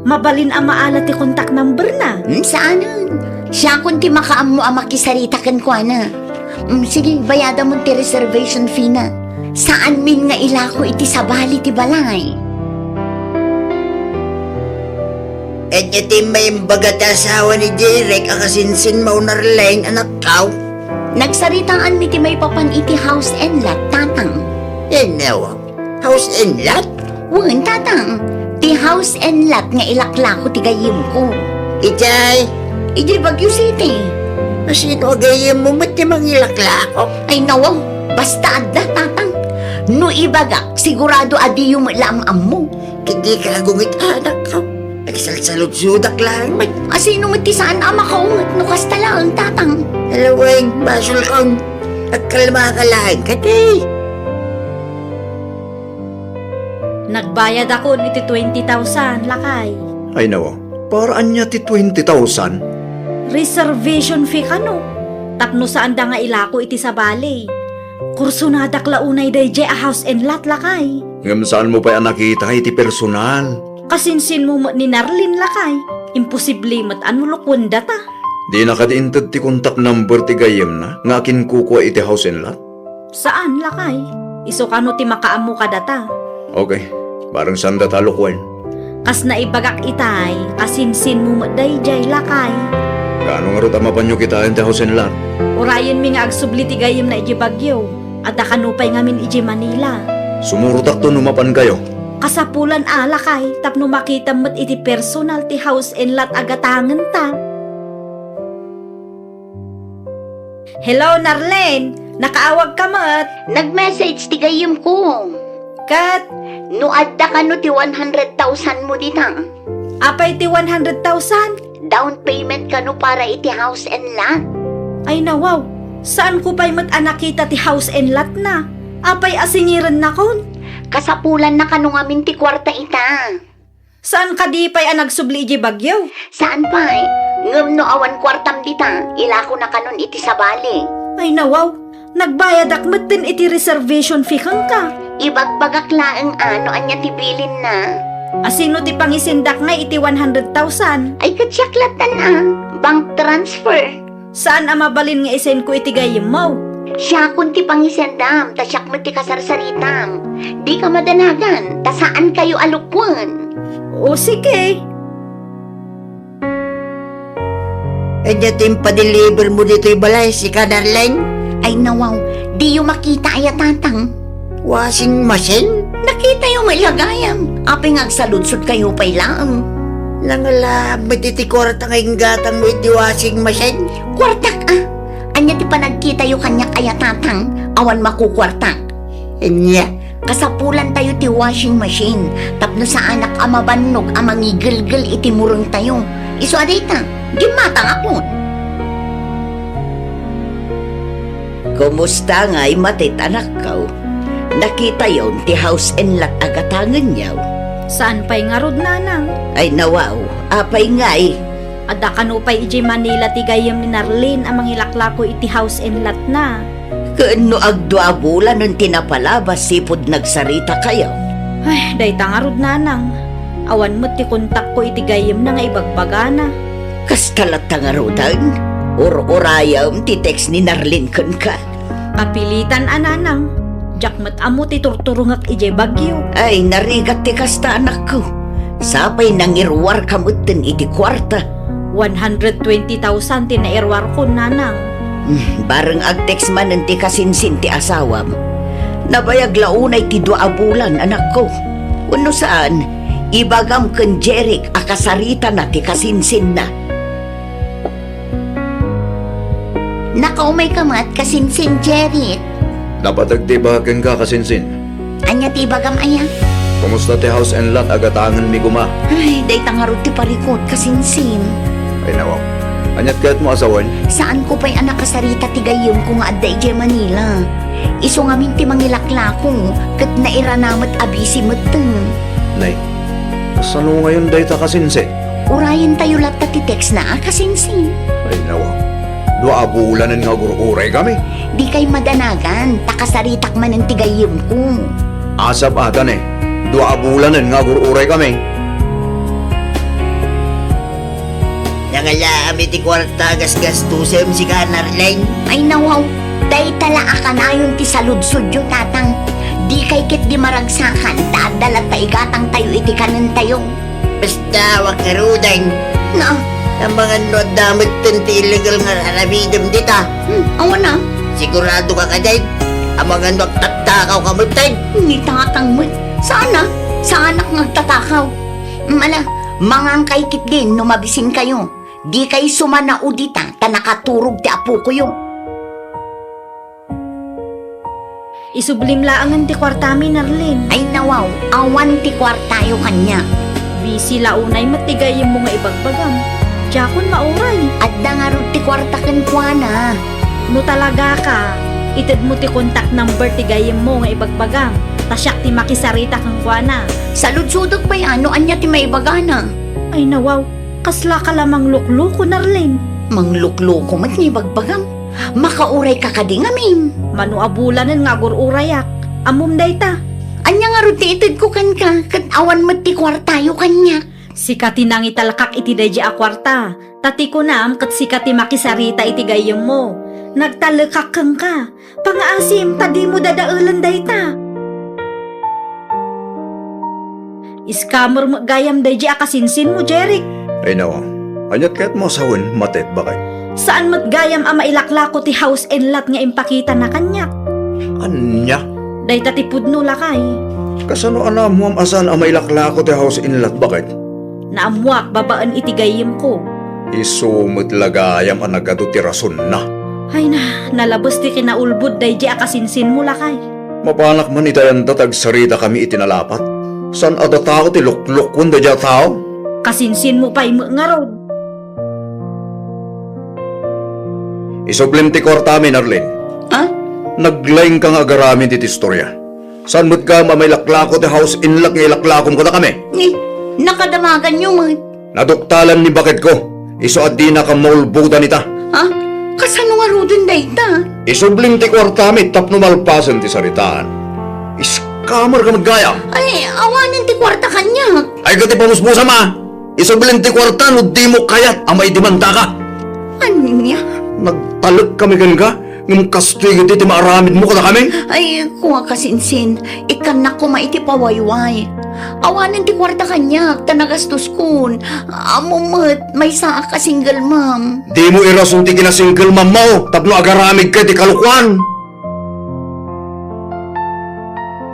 Mabalin a maala ti contact number na? Hmm, saanen. Siakon ti makaammo a makisarita kenkuana. Hmm, sige, bayadamon ti reservation fee na. Saanmin nga ilako iti sabali ti balay. Ania ti imbaga ti asawa ni Jeric a kasinsinmo, Narlene, anakko? Nagsaritaanmi ti maipapan iti house and lot, tatang. Ania? House and lot? Wen, tatang. Ti house and lot nga ilaklako ti gayyemko. Idiay? Idiay Baguio City. Asino a gayyemmo met ti mangilaklako? Ay, nawaw. Basta adda, tatang. No ibagak, sigurado a diyo met laeng ammo. Ket dika agungit, anakko. Agsalsaludsodak laeng met. Asino met ti saan a makaunget no kasta laeng, tatang? Alaweng, basolkon. Agkalmaka laeng kadi. Nagbayadakon iti twenty thousand, lakay. Ay, nawa. Para ania ti twenty thousand? Reservation fee kano? Tapno saanda nga ilako iti sabali. Kursonadak la unay daydiay a house and lot, lakay. Ngem saanmo pay a nakita iti personal? Kasinsinmo met ni Narlene, lakay. Imposible met a no lukuendata. Dina kadi inted ti contact number ti gayyemna nga akinkukua iti house and lot? Saan, lakay. Isu kano ti makaammo kadata. Okay. Bareng saandata a lukuen. Kas naibagak itay, kasinsinmo met daydiay, lakay. Kaano ngarud a mapanyo kitaen ti house and lot? Urayenmi nga agsubli ti gayyemna idiay Baguio. Adda kano pay ngamin idiay Manila. Sumurotakto no mapankayo. Kasapulan a, lakay, tapno makitam met iti personal ti house and lot a gatangenta. Hello, Narlene! Nakaawagka met? Nag-message ti gayyemko. Ket? No adda kano ti one hundred thousand mo dita. Apay ti one hundred thousand? Down payment kano para iti house and lot. Ay, nawaw. Saanko pay met a nakita ti house and lot na. Apay a singirennakon? Kasapulanna kano ngamin ti kuarta ita. Saan kadi pay a nagsubli idiay Baguio? Saan pay. Ngem no awan kuartam dita, ilakona kanon iti sabali. Ay, nawaw. Nagbayadak metten iti reservation fee kenka. Ibagbagak laeng a no ania ti bilinna. Asino ti pangisendak ngay iti one hundred thousand? Ay, ket siak lattan a. Bank transfer. Saan a mabalin nga isendko iti gayyemmo? Siakon ti pangisendam, ta siak met ti kasarsaritam. Dika madanagan, ta saankayo a lukuen. O, sige. Ania ti impadeliver mo ditoy balay, sika, Darlene? Ay, nawaw, diyo makita aya, Tatang? Washing machine? Nakitayo met la gayam. Apay nga agsaludsodkayo pay laeng? Nangala met iti kuarta nga inggatangmo iti washing machine? Kuartak a? Ania ti panagkitayo kaniak aya, Tatang? Awan makukuartak. Ania? Kasapulantayo ti washing machine tapno saanak a mabannog a mangigelgel iti murengtayo. Isu a dayta, gimmatangakon. Kumusta ngay met, anakko? Nakitayon ti house and lot a gatangenyo? Saan pay ngarud, nanang? Ay, nawaw, apay ngay? Adda kano pay idiay Manila ti gayyem ni Narlene a mangilaklako iti house and lot na. Ken no agdua a bulanen ti napalabas sipud nagsaritakayo? Ay, dayta ngarud, nanang. Awan met ti kontakko iti gayyemna nga ibagbagana. Kasta latta ngaruden? Ur-urayem ti text ni Narlene kenka. Kapilitan a, nanang. Diak met ammo ti turturongek idiay Baguio. Ay, narigat ti kasta, anakko. Sapay nangiruarka metten iti kuarta. One hundred twenty thousand ti nairuarkon, nanang. Hmm, bareng ag-text manen ti kasinsin ti asawam. Nabayag la unay ti dua a bulan, anakko. Wenno saan, ibagam ken Jeric a kasaritana ti kasinsinna. Nakaumayka met, kasinsin Jeric. Napateg ti ibagak kenka, kasinsin. Ania ti ibagam aya? Kumusta ti house and lot a gatangenmi koma? Ay, dayta ngarud ti parikut, kasinsin. Ay, nawaw. Aniat kayatmo a sawen? Saanko pay a nakasarita ti gayyemko nga adda idiay Manila. Isu ngamin ti mangilaklako, ket nairana met a busy metten. Nay, kasano ngayon dayta, kasinsin? Urayentayo latta ti text na a, kasinsin. Ay, nawaw. Dua a bulanen nga agur-uraykami. Dikay madanagan, ta kasaritak manen ti gayyemko. Asap ata ne, dua a bulanen nga agur-uraykami. Nangalaam iti kuarta a gasgastusem, sika, Narlene? Ay, nawaw. Dayta la a kanayon ti saludsodyo, Tatang. Dikay ketdi maragsakan, ta adda latta igatangtayo iti kanentayo. Basta, awan ngaruden. Na? Amangan no adda metten ti illegal nga ar-aramidem dita. Hmm, awan a. Siguradoka kadin? Amangan no agtatakawka metten. Ni Tatang met. Saan a? Saanak nga agtatakaw. Hmm, ala, mangankay ketdin no mabisinkayo. Dikay sumanao dita ta nakaturog ti apokoyo. Isublim laengen ti kuartami, Narlene. Ay, nawaw, awan ti kuartayo kaniak. Busy la unay met ti gayyemmo nga ibagbagam. Diakon mauray. Adda ngarud ti kuarta kenkuana. No talagaka, itedmo ti contact number ti gayyemmo nga ibagbagam, ta siak ti makisarita kenkuana. Saludsodek pay a no ania ti maibagana. Ay, nawaw. Kasla ka la manglukloko, Narlene. Manglukloko met nga ibagbagam. Makaurayka kadi ngamin. Mano a bulanen nga agur-urayak. Ammom dayta. Ania ngarud ti itedko kenka, ket awan met ti kuartayo kaniak? Sika ti nangitalkak iti daydi a kuarta. Ta ti kunam ket sika ti makisarita iti gayyemmo. Nagtalekak kenka. Pangaasim ta dimo dadaelen dayta. Scammer met gayam daydi a kasinsinmo, Jeric. Ay, nawa. Aniat kayatmo a sawen, Matet, baket? Saan met gayam a mailaklako ti house and lot nga impakitana kaniak. Ania? Dayta ti pudno, lakay. Kasano a naammoam a saan a mailaklako ti house and lot, baket? Naammoak babaen iti gayyemko. Isu met la gayam a nagadu ti rasonna. Ay na, nalabes ti kinaulbod daydi a kasinsinmo, lakay. Mapanak man iti ayanda ta agsaritakami iti nalapat. Saan a datao ti luklokuan daydi a tao? Kasinsinmo pay met ngarud. Isublim ti kuartami, Narlene. Ah? Naglaingka nga agaramid iti istoria. Saan met gayam a mailaklako ti house and lot nga ilaklakom kadakami? Ni, nakadamaganyo met. Naduktalan ni baketko. Isu a dinakam maulbodan ita. Ha? Kasano ngaruden dayta? Isublim ti kuartami tapno malpasen ti saritaan. Scammer ka met gayam. Ay, awanen ti kuarta kaniak. Ay, ket ipamusmusam a. Isublim ti kuarta no dimo kayat a maidemandaka. Ania? Nagtalekkami kenka, ngem kastoy ketdi ti maaramidmo kadakami? Ay, kua, kasinsin, ikkannak koma iti pawayway. Awanen ti kuarta kaniak ta nagastoskon. Ammom met, maysaak a single mom. Dimo irason ti kina-single mommo tapno agaramidka iti kalokuan.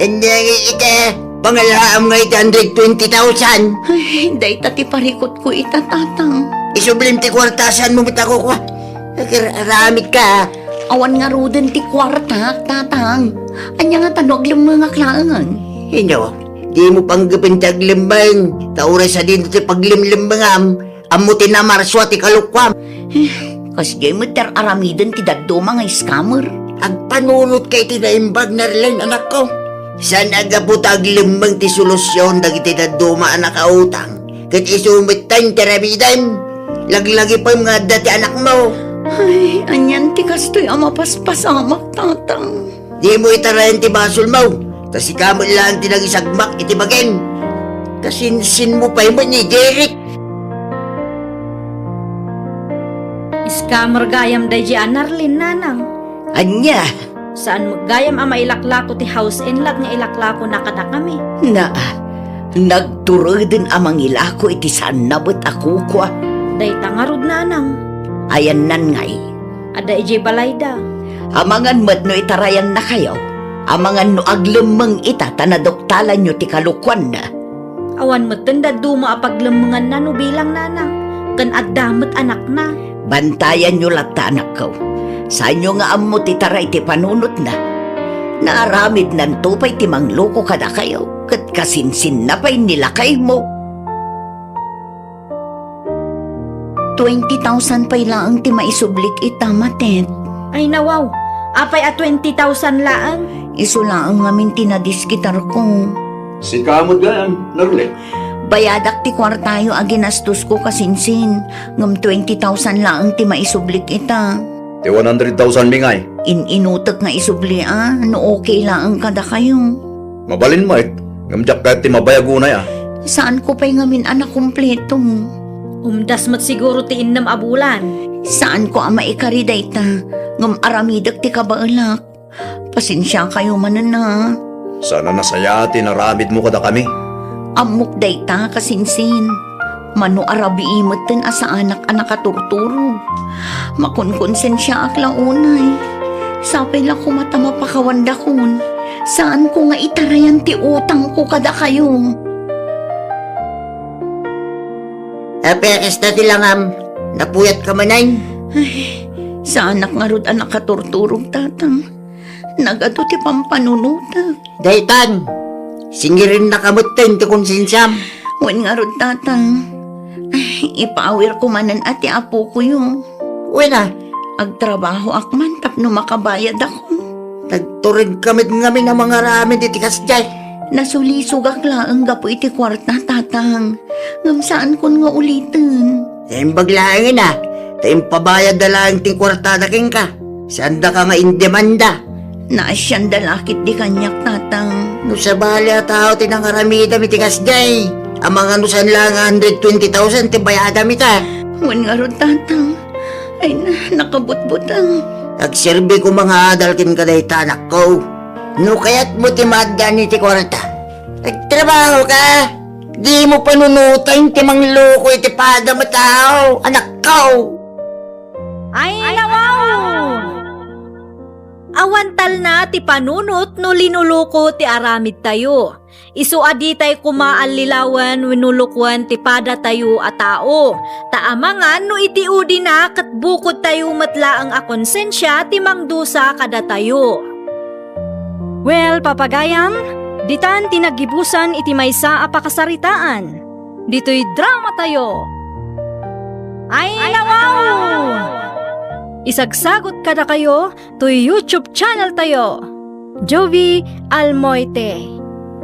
Ania nga ita, pangalaam nga iti hundred twenty thousand? Ay, dayta ti parikutko ita, tatang. Isublim ti kuarta, saanmo met a kukua. Agar-aramidka. Awan ngaruden ti kuartak, tatang. Ania ngata no aglemmengak laeng? Inno, dimo panggepen ti aglemmeng, ta uray sadino ti paglemlemmengam, ammo ti namarsua ti kalokuam. Eh, kasdiay met ti ar-aramiden ti dadduma nga scammer. Agpanunotka iti naimbag, Narlene, anakko. Saan a gapu ta aglemmeng ti solusion dagiti dadduma a nakautang, ket isu metten ti aramidem. Laglagipem nga adda ti anakmo. Ay, anian ti kastoy a mapaspasamak, tatang? Dimo itarayan ti basolmo, ta sika met laeng ti nangisagmak iti bagim. Kasinsinmo pay met ni Jeric. Scammer gayam daydi a Narlene, nanang. Ania? Saan met gayam a mailaklako ti house and lot nga ilaklakona kadakami. Naa, nagtureden a mangilako iti saanna met a kukua. Dayta ngarud, nanang. Ayannan ngay? Adda idiay balayda. Amangan met no itarayannakayo. Amangan no aglemmeng ita ta naduktalanyo ti kalokuanna. Awan metten dadduma a paglemmenganna no bilang, nanang, ken adda met anakna. Bantayanyo latta, anakko. Saanyo nga ammo ti taray ti panunotna. Naaramidnanto pay ti mangloko kadakayo, ket kasinsinna pay ni lakaymo. Twenty thousand pay laeng ti maisublik ita, Matet. Ay, nawaw. Apay a twenty thousand laeng? Isu laeng ngamin ti nadisgitarko. Sika met gayam, Narlene. Bayadak ti kuartayo a ginastosko, kasinsin, ngem twenty thousand laeng ti maisublik ita. Ti one hundred thousand mi ngay? In-inutek nga isubli a, no okay laeng kadakayo. Mabalin met, ngem diak kayat ti mabayag unay a. Saanko pay ngamin a nakumpleto. Umdas met siguro ti innem a bulan. Saanko a maikari dayta, ngem aramidek ti kabaelak. Pasensiakayo manen a. Saan a nasayaat ti inaramidmo kadakami. Ammok dayta, kasinsin. Mano a rabii metten a saanak a nakaturturog. Makonkonsensiaak la unay. Sapay la koma ta mapakawandakon. Saanko nga itarayan ti utangko kadakayo. Apekes ta ti langam, napuyatka manen? Ay, saanak ngarud a nakaturturog, tatang. Nagadu ti pampanunotek. Daytan, singirinnaka metten ti konsensiam. Wen ngarud, tatang. Ay, ipaawirko manen a ti apokoyo. Wen a? Agtrabahoak man tapno makabayadakon. Nagturedka met ngamin a mangaramid iti kasdiay. Nasulisogak laeng gapu iti kuarta, Tatang. Ngem saankon nga uliten. Naimbag laengen a, ta impabayadda laeng ti kuartada kenka. Saandaka nga indemanda. Naasianda la ketdi kaniak, Tatang. No sabali a tao ti nangaramidam iti kasdiay, amangan no saan laeng a hundred twenty thousand ti bayadam ita. Wen ngarud, Tatang. Ay, na, nakabutbuteng. Agserbi koma nga adal kenka dayta, anakko. No kayatmo ti maaddaan iti kuarta, agtrabaho ka. Dimo panunoten ti mangloko iti padam a tao, anakko. Ay, nawaw! Awan talna ti panunot no linuloko ti aramidtayo. Isu a ditay koma allilawen wenno lokoen ti padatayo a tao, ta amangan no iti udina ket bukodtayo met laeng a konsensia ti mangdusa kadatayo. Well, papagayam, ditan ti naggibusan iti maysa a pakasaritaan. Ditoy dramatayo. Ay, nawaw! Isagsagot kadakayo toy YouTube channel tayo, Jovie Almoite.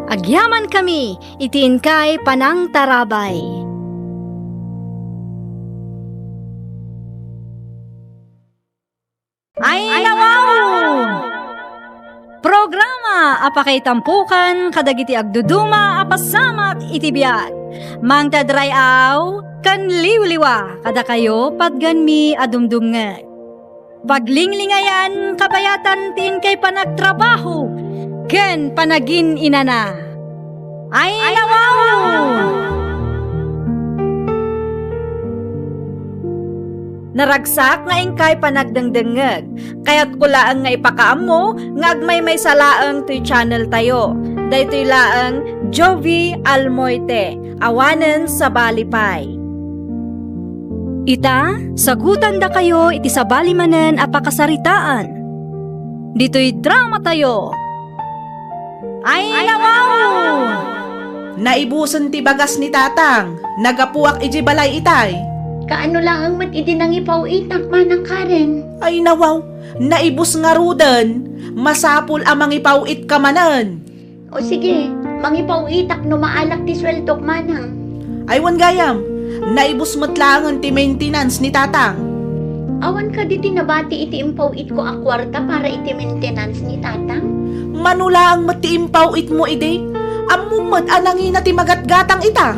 Agyamankami iti inkay panangtarabay. Ay, nawaw! Programa a pakaitampokan kadagiti agduduma a pasamak iti biag. Mangted ray-aw ken liwliwa kadakayo patgenmi a dumdumngeg. Paglinglingayan, kabayatan ti inkay panagtrabaho ken panagin-inana. Ay, nawaw! Naragsak nga inkay panagdengdengngeg. Kayatko laeng nga ipakaammo nga agmaymaysa laeng toy channel tayo. Daytoy laeng Jovie Almoite, awanen sabali pay. Ita, sagutandakayo iti sabali manen a pakasaritaan. Ditoy dramatayo. Ay, nawaw! Naibusen ti bagas ni Tatang. Nagapuak idiay balay itay. Kaano laeng met idi nangipaw-itak, Manang Karen? Ay, nawaw! Naibus ngaruden. Masapul a mangipaw-itka manen. O sige, mangipaw-itak no maalak ti sueldok, Manang. Ay, wen gayam, naibus met laengen ti maintenance ni Tatang. Awan kadi ti nabati iti impaw-itko a kuarta para iti maintenance ni Tatang? Mano laeng met ti impaw-itmo idi? Ammom met a nangina ti magatgatang ita.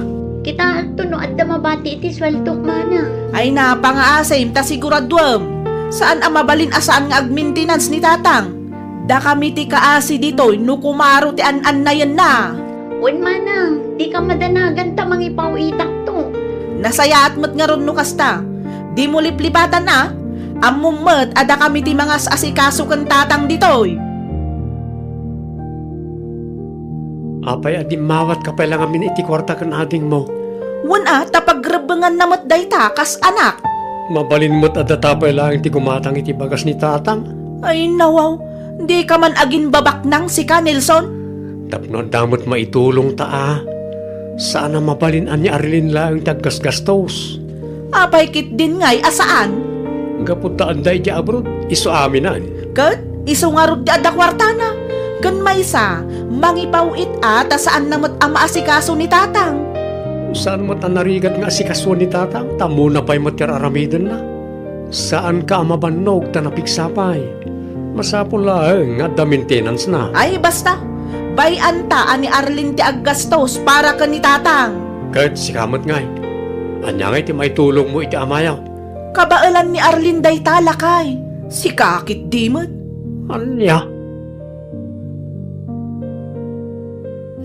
Kitaenton no adda mabati iti sueldok, Manang. Ay, napangaasim ta siguraduem. Saan a mabalin a saan nga agmaintenance ni Tatang. Dakami ti kaasi ditoy no kumaro ti an-annayenna. Wen, Manang, dika madanagan ta mangipaw-itakto. Nasayaat met ngarud no kasta. Dimo liplipatan a. Ammom met a dakami ti mangas-asikaso ken Tatang ditoy. Apay a dimmawatka pay la ngamin iti kuarta ken adingmo? Wen a, ta pagrebbenganna met dayta kas anak. Mabalin met a data pay laeng ti gumatang iti bagas ni Tatang. Ay, nawaw, dika man aginbabaknang sika, Nelson? Tapno adda met maitulongta a. Saan a mabalin a ni Arlene laeng ti aggasgastos. Apay ketdin ngay a saan? Gapu ta adda idiay abroad, isu aminen. Ket isu ngarud ti adda kuartana. Ken maysa, mangipaw-it a ta saanna met a maasikaso ni Tatang. Saan met a narigat nga asikasuen ni Tatang, ta ammona pay met ti ar-aramidenna. Saanka a mabannog ta napigsa pay. Masapul laeng nga adda maintenance-na. Ay, basta! Bay-anta a ni Arlene ti aggastos para ken ni Tatang. Ket sika met ngay, ania ngay ti maitulongmo iti amayo? Kabaelan ni Arlene dayta, lakay. Sika ketdi met. Ania?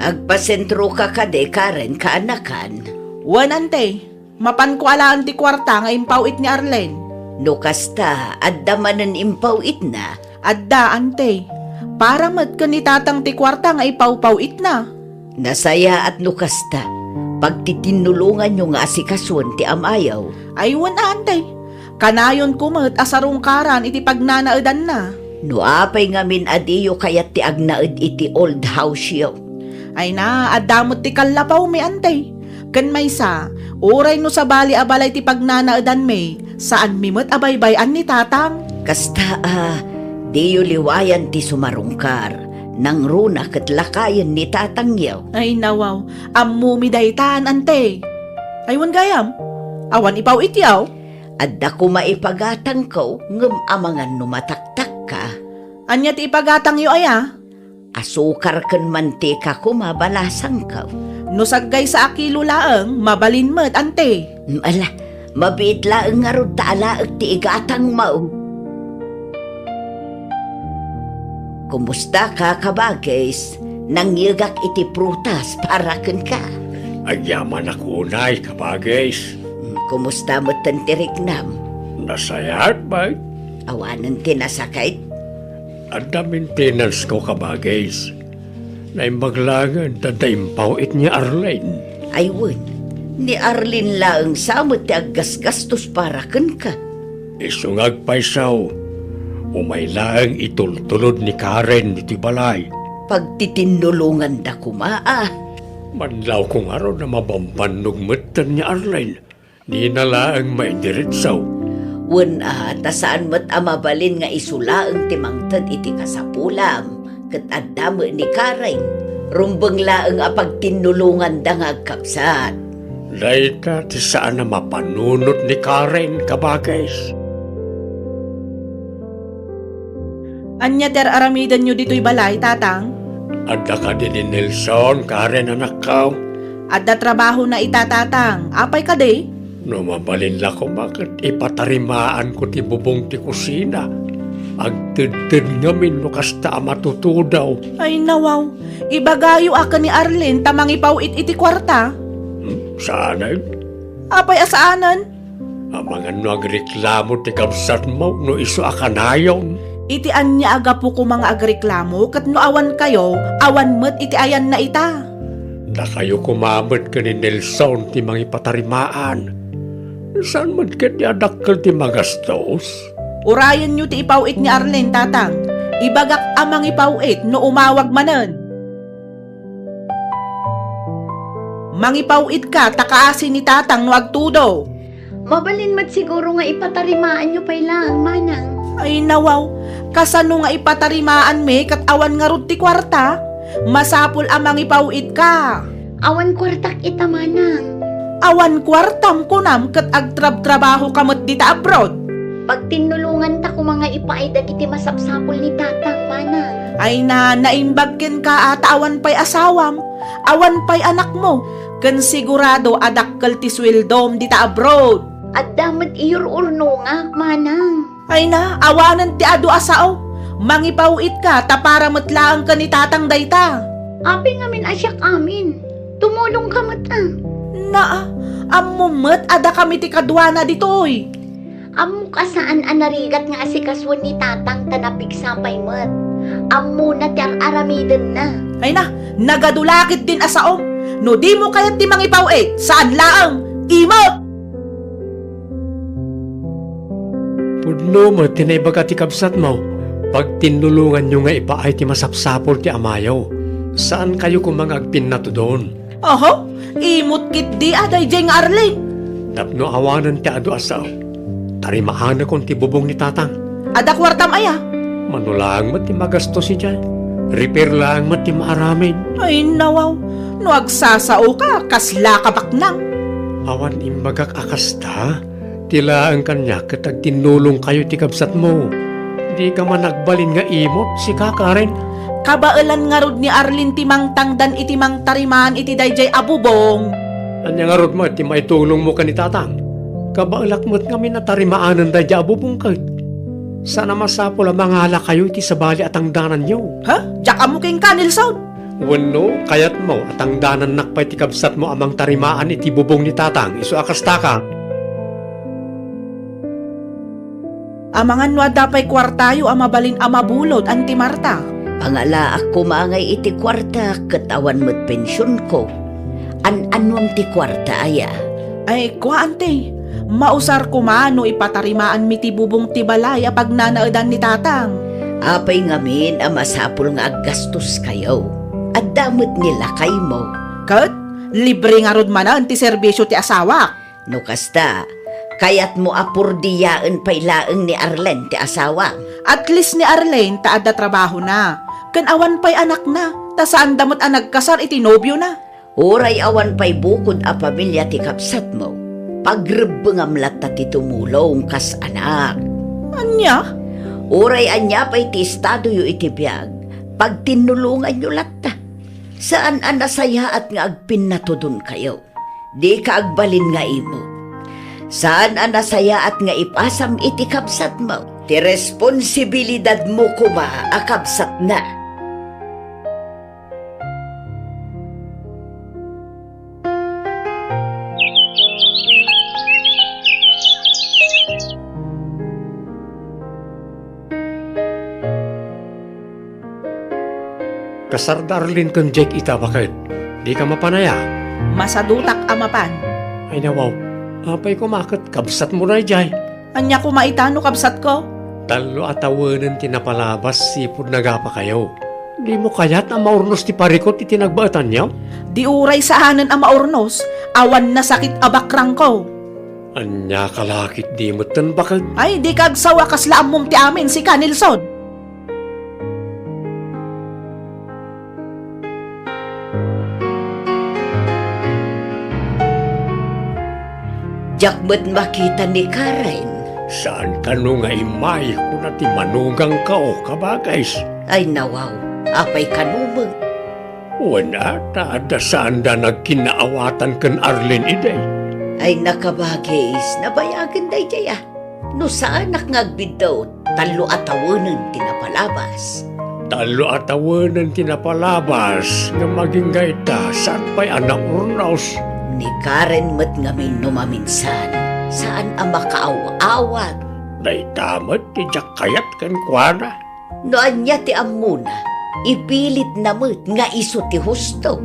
Agpasentroka kadi, Karen, kaanakan? Wen, ante. Mapanko alaen ti kuarta nga impaw-it ni Arlene. No kasta, adda manen impaw-itna? Adda, ante. Para met ken ni Tatang ti kuarta nga ipawpaw-itna. Nasayaat no kasta. Pagtitinnulonganyo nga asikasuen ti amayo. Ay, wen, ante. Kanayonko met a sarungkaran iti pagnanaedanna. No apay ngamin a diyo kayat ti agnaed iti old house-yo? Ay na, adda met ti kallapawmi, ante. Ken maysa, uray no sabali a balay ti pagnanaedanmi, saanmi met a baybay-an ni Tatang. Kasta a, diyo liwayan ti sumarungkar. Nangruna ket lakayen ni tatangyo. Ay, nawaw. Ammomi daytan, ante. Ay, wen gayam? Awan ipaw-ityo? Adda koma ipagatangko, ngem amangan no mataktakka. Ania ti ipagatangyo aya? Asukar ken mantika koma balasangko. No saggaysa a kilo laeng, mabalin met, ante. Ala, mabiit laeng ngarud ta alaek ti igatangmo. Kumusta ka, kabagis? Nangyegak iti prutas para kenka. Agyamanak unay, kabagis. Mm, kumusta metten ti riknam? Nasayaat, bay. Awanen ti nasakit? Adda maintenance ko, kabagis. Naimbag laengen ta adda impaw-it ni Arlene. Ay wen, ni Arlene laeng sa met ti aggasgastos para kenka. Isu nga agpayso, umay laeng itultulod ni Karen ditoy balay. Pagtitinnulonganda koma, a. Madlawko ngarud a mabambannog metten ni Arlene. Dina laeng maidiretso. Wen a, ta saan met a mabalin nga isu laeng ti mangted iti kasapulam, ket adda met ni Karen. Rumbeng laeng a pagtinnulonganda nga agkabsat. Dayta ti saan a mapanunot ni Karen, kabagis. Ania ti ar-aramidenyo ditoy balay, tatang? Adda kadi ni Nelson, Karen, anakko? Adda trabahona ita, tatang. Apay kadi? No mabalin la koma ket ipatarimaanko ti bubong ti kusina. Agtedted ngamin no kasta a matutudo. Ay, nawaw. Ibagayo a ken ni Arlene ta mangipaw-it iti kuarta. Hmm, saanen? Apay a saanen? Amangan no agreklamo ti kabsatmo no isu a kanayon. Iti ania a gapu koma nga agreklamo ket no awan kayo, awan met iti ayanna ita. Dakayo koma met ken ni Nelson ti mangipatarimaan. Saan met ket ti adakkel ti magastos? Urayenyo ti ipaw-it ni Arlene, tatang. Ibagak a mangipaw-it no umawag manen. Mangipaw-itka ta kaasi ni tatang no agtudo. Mabalin met siguro nga ipatarimaanyo pay laeng, manang. Ay, nawaw. Kasano nga ipatarimaanmi ket awan ngarud ti kuarta? Masapul a mangipaw-itka. Awan kuartak ita, manang. Awan kuartam kunam ket agtrabtrabahoka met dita abroad? Pagtinnulonganta koma nga ipaay dagiti masapsapul ni tatang, manang. Ay na, naimbag kenka a ta awan pay asawam, awan pay anakmo, ken sigurado a dakkel ti sueldom dita abroad. Adda met iyur-urnongak, manang. Ay na, awanen ti adu a sao. Mangipaw-itka ta para met laeng ken ni tatang dayta. Apay ngamin a siak amin? Tumulongka met a. Naa, ammo met a dakami ti kaduana ditoy. Ammok a saan a narigat nga asikasuen ni tatang ta napigsa pay met. Ammona ti ar-aramidenna. Ay na, nagadu la ketdin a saom. No dimo kayat ti mangipaw-it, saan laeng. Imot! Pudno met ti naibaga ti kabsatmo, pagtinnulonganyo nga ipaay ti masapsapul ti amayo. Saankayo koma nga agpinnatudon. Oho, imot ketdi a daydiay nga Arlene. Tapno awanen ti adu a sao, tarimaanakon ti bubong ni tatang. Adda kuartam aya? Mano laeng met ti magastos idiay. Repair laeng met ti maaramid. Ay, nawaw. No agsasaoka, kasla ka baknang. Awan imbagak a kasta. Ti laeng kaniak ket agtinnulongkayo ti kabsatmo. Dika man agbalin nga imot, sika, Karen. Kabaelan ngarud ni Arlene ti mangtangdan iti mangtarimaan iti daydiay a bubong. Ania ngarud met ti maitulongmo ken ni tatang? Kabaelak met ngamin a tarimaanen daydiay a bubong ket. Saan a masapul a mangalakayo iti sabali a tangdananyo. Ha? Diak ammo kenka, Nelson? Wenno, kayatmo a tangdanannak pay ti kabsatmo a mangtarimaan iti bubong ni tatang, isu a kastaka? Amangan no adda pay kuartayo a mabalin a mabulod, Anti Marta. Pangalaak koma ngay iti kuarta ket awan met pensionko. An-annuam ti kuarta aya? Ay, kua, Anti. Mausar koma no ipatarimaanmi ti bubong ti balay a pagnanaedan ni tatang. Apay ngamin a masapul nga aggastoskayo? Adda met ni lakaymo. Ket libre ngarud manen ti serbisio ti asawak. No kasta, kayatmo a purdiaen pay laeng ni Arlene ti asawam? At least ni Arlene ta adda trabahona. Ken awan pay anakna, ta saanda met a nagkasar iti nobiona. Uray awan pay bukod a pamilia ti kabsatmo, pagrebbengam latta ti tumulong kas anak. Ania? Uray ania pay ti estadoyo iti biag, pagtinnulonganyo latta. Saan a nasayaat nga agpinnatudonkayo. Dika agbalin nga imut. Saan a nasayaat nga ipasam iti kabsatmo ti responsibilidadmo koma a kabsatna. Kasar da Arlene ken Jake ita, baket. Dika mapan aya? Masadutak a mapan. Ay, nawaw. Apay koma ket kabsatmo daydiay? Ania koma ita no kabsatko? Tallo a tawenen ti napalabas sipud nagapakayo. Dimo kayat a maurnos ti parikut iti nagbaetanyo? Di uray saanen a maurnos, awan nasakit a bakrangko. Ania ka la ketdi metten, baket? Ay, dika agsawa kasla ammom ti amin, sika, Nelson. Diak met makita ni Karen. Saan kano nga immay, kuna ti manugangko, kabagis. Ay, nawaw, apay kano met? Wen a, ta adda saanda nagkinnaawatan ken Arlene idi. Ay, nakabagis, nabayagen daydiay a. No saanak nga agbiddut, tallo a tawenen ti napalabas. Tallo a tawenen ti napalabas, ngem agingga ita, saan pay a naurnos. Ni Karen met ngamin no maminsan, saan a makaaw-awat. Dayta met ti diak kayat kenkuana. No ania ti ammona, ipilitna met nga isu ti husto.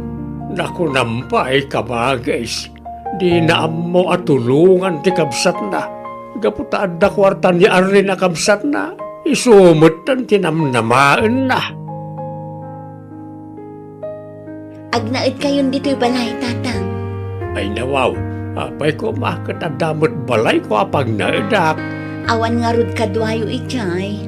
Nakunam pay, kabagis, dina ammo a tulongan ti kabsatna. Gapu ta adda kuarta ni Arlene a kabsatna, isu metten ti namnamaenna. Agnaedkayon ditoy balay, Tatang. Ay, nawaw, apay koma ket adda met balayko a pagnaedak. Awan ngarud kaduayo idiay.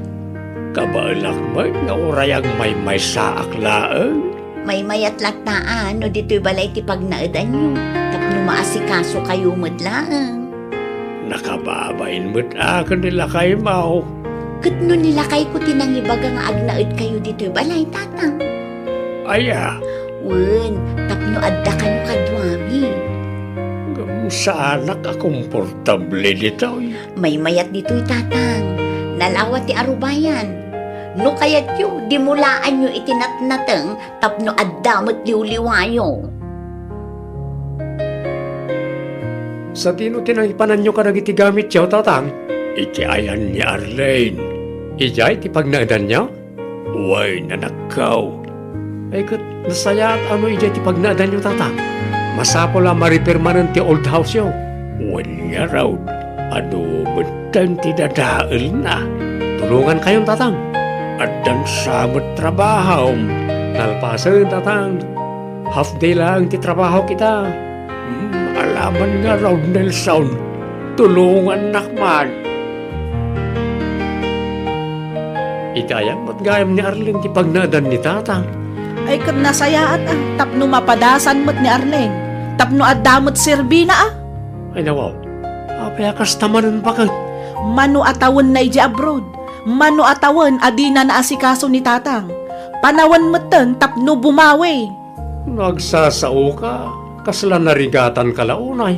Kabaelak met nga uray agmaymaysaak laeng. Maymayat latta a no ditoy balay ti pagnaedanyo, tapno maasikasokayo met laeng. Nakababain met a ken ni lakaymo. Ket no ni lakayko ti nangibaga nga agnaedkayo ditoy balay, Tatang? Aya? Wen, tapno adda kano kaduami. Ngem saanak a komportable ditoy. Maymayat ditoy, Tatang. Nalawa ti arubayan. No kayatyo, dimulaanyo iti natnateng tapno adda met liwliwayo. Sadino ti nangipananyo kadagiti gamityo, Tatang? Iti ayan ni Arlene. Idiay ti pagnaedanyo? Wen, anakko. Ay, ket nasayaat a no idiay ti pagnaedanyo, Tatang. Masapul a ma-repair manen ti old house-yo. Wen ngarud, adu metten ti dadaelna. Tulongankayon, Tatang. Addan sa met trabahom. Nalpasen, Tatang. Half day laeng ti trabahok ita. Hmm, alaman ngarud, Nelson. Tulongannak man. Iti ayan met gayam ni Arlene ti pagnaedan ni Tatang. Ay, ket nasayaat a, tapno mapadasan met ni Arlene, tapno adda met serbina a. Ay, nawaw, apay a kasta manen, baket? Mano a tawenna idiay abroad, mano a tawen a dina naasikaso ni Tatang. Panawen metten tapno bumawi. No agsasaoka, kasla narigatanka la unay?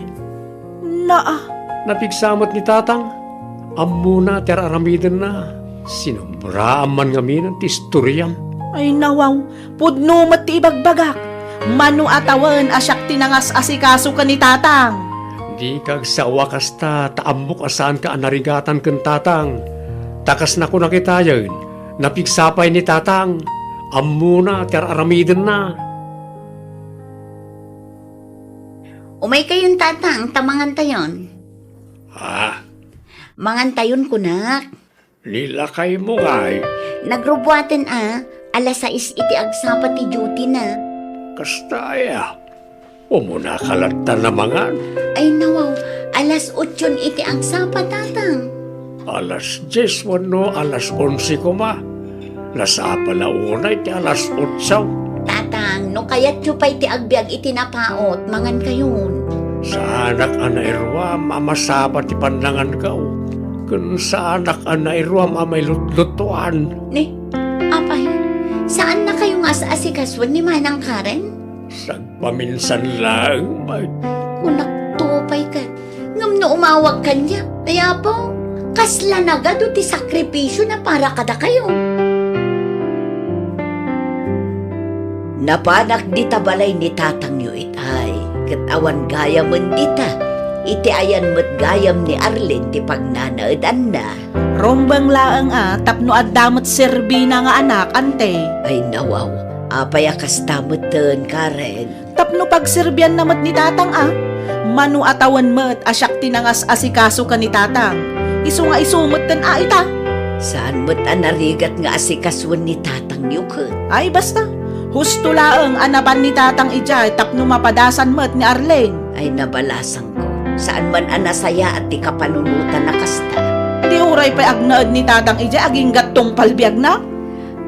Naa. Napigsa met ni Tatang. Ammona ti ar-aramidenna. Sinubraam man ngamin ti istoriam. Ay, nawaw, pudno met ti ibagbagak. Mano a tawen a siak ti nangas-asikaso ken ni Tatang. Dika agsao a kasta ta ammok a saanka a narigatan ken Tatang. Ta kas nakunak itayen, napigsa pay ni Tatang. Ammona ti ar-aramidenna. Umaykayon, Tatang, ta mangantayon. Ha? Mangantayon, kunak. Ni lakaymo ngay? Nagrubuaten a, alas sais iti agsapa ti duty-na. Kasta aya? Umunaka latta a mangan? Ay, nawaw, alas otson iti agsapa, Tatang. Alas dies wenno alas onse koma. Nasapa la unay ti alas otso. Tatang, no kayatyo pay ti agbiag iti napaut, mangankayon. Saanak a nairuam a masapa ti pannangankaw, ken saanak a nairuam a mailutlutuan. Ni, apay, saannakayo nga as-asikasuen ni Manang Karen? Sagpaminsan laeng met. Kunakto pay ket, ngem no umawag kaniak, ay Apo, kasla nagadu ti sakripisio na para kadakayo. Napanak dita balay ni tatangyo itay, ket awan gayamen dita, iti ayan met gayam ni Arlene ti pagnanaedanna. Rumbeng laeng a tapno adda met serbina nga anak, ante. Ay, nawaw, apay a kasta metten, Karen? Tapno pagserbianna met ni tatang a. Mano a tawen met a siak ti nangas-asikaso ken ni tatang. Isu nga isu metten a ita. Saan met a narigat nga asikasuen ni tatangyo ket? Ay, basta. Husto laeng a napan ni tatang idiay tapno mapadasan met ni Arlene. Ay, nabalasangko. Saan man a nasayaat ti kapanunotan a kasta. Di uray pay agnaed ni tatang idiay agingga't tungpal biagna?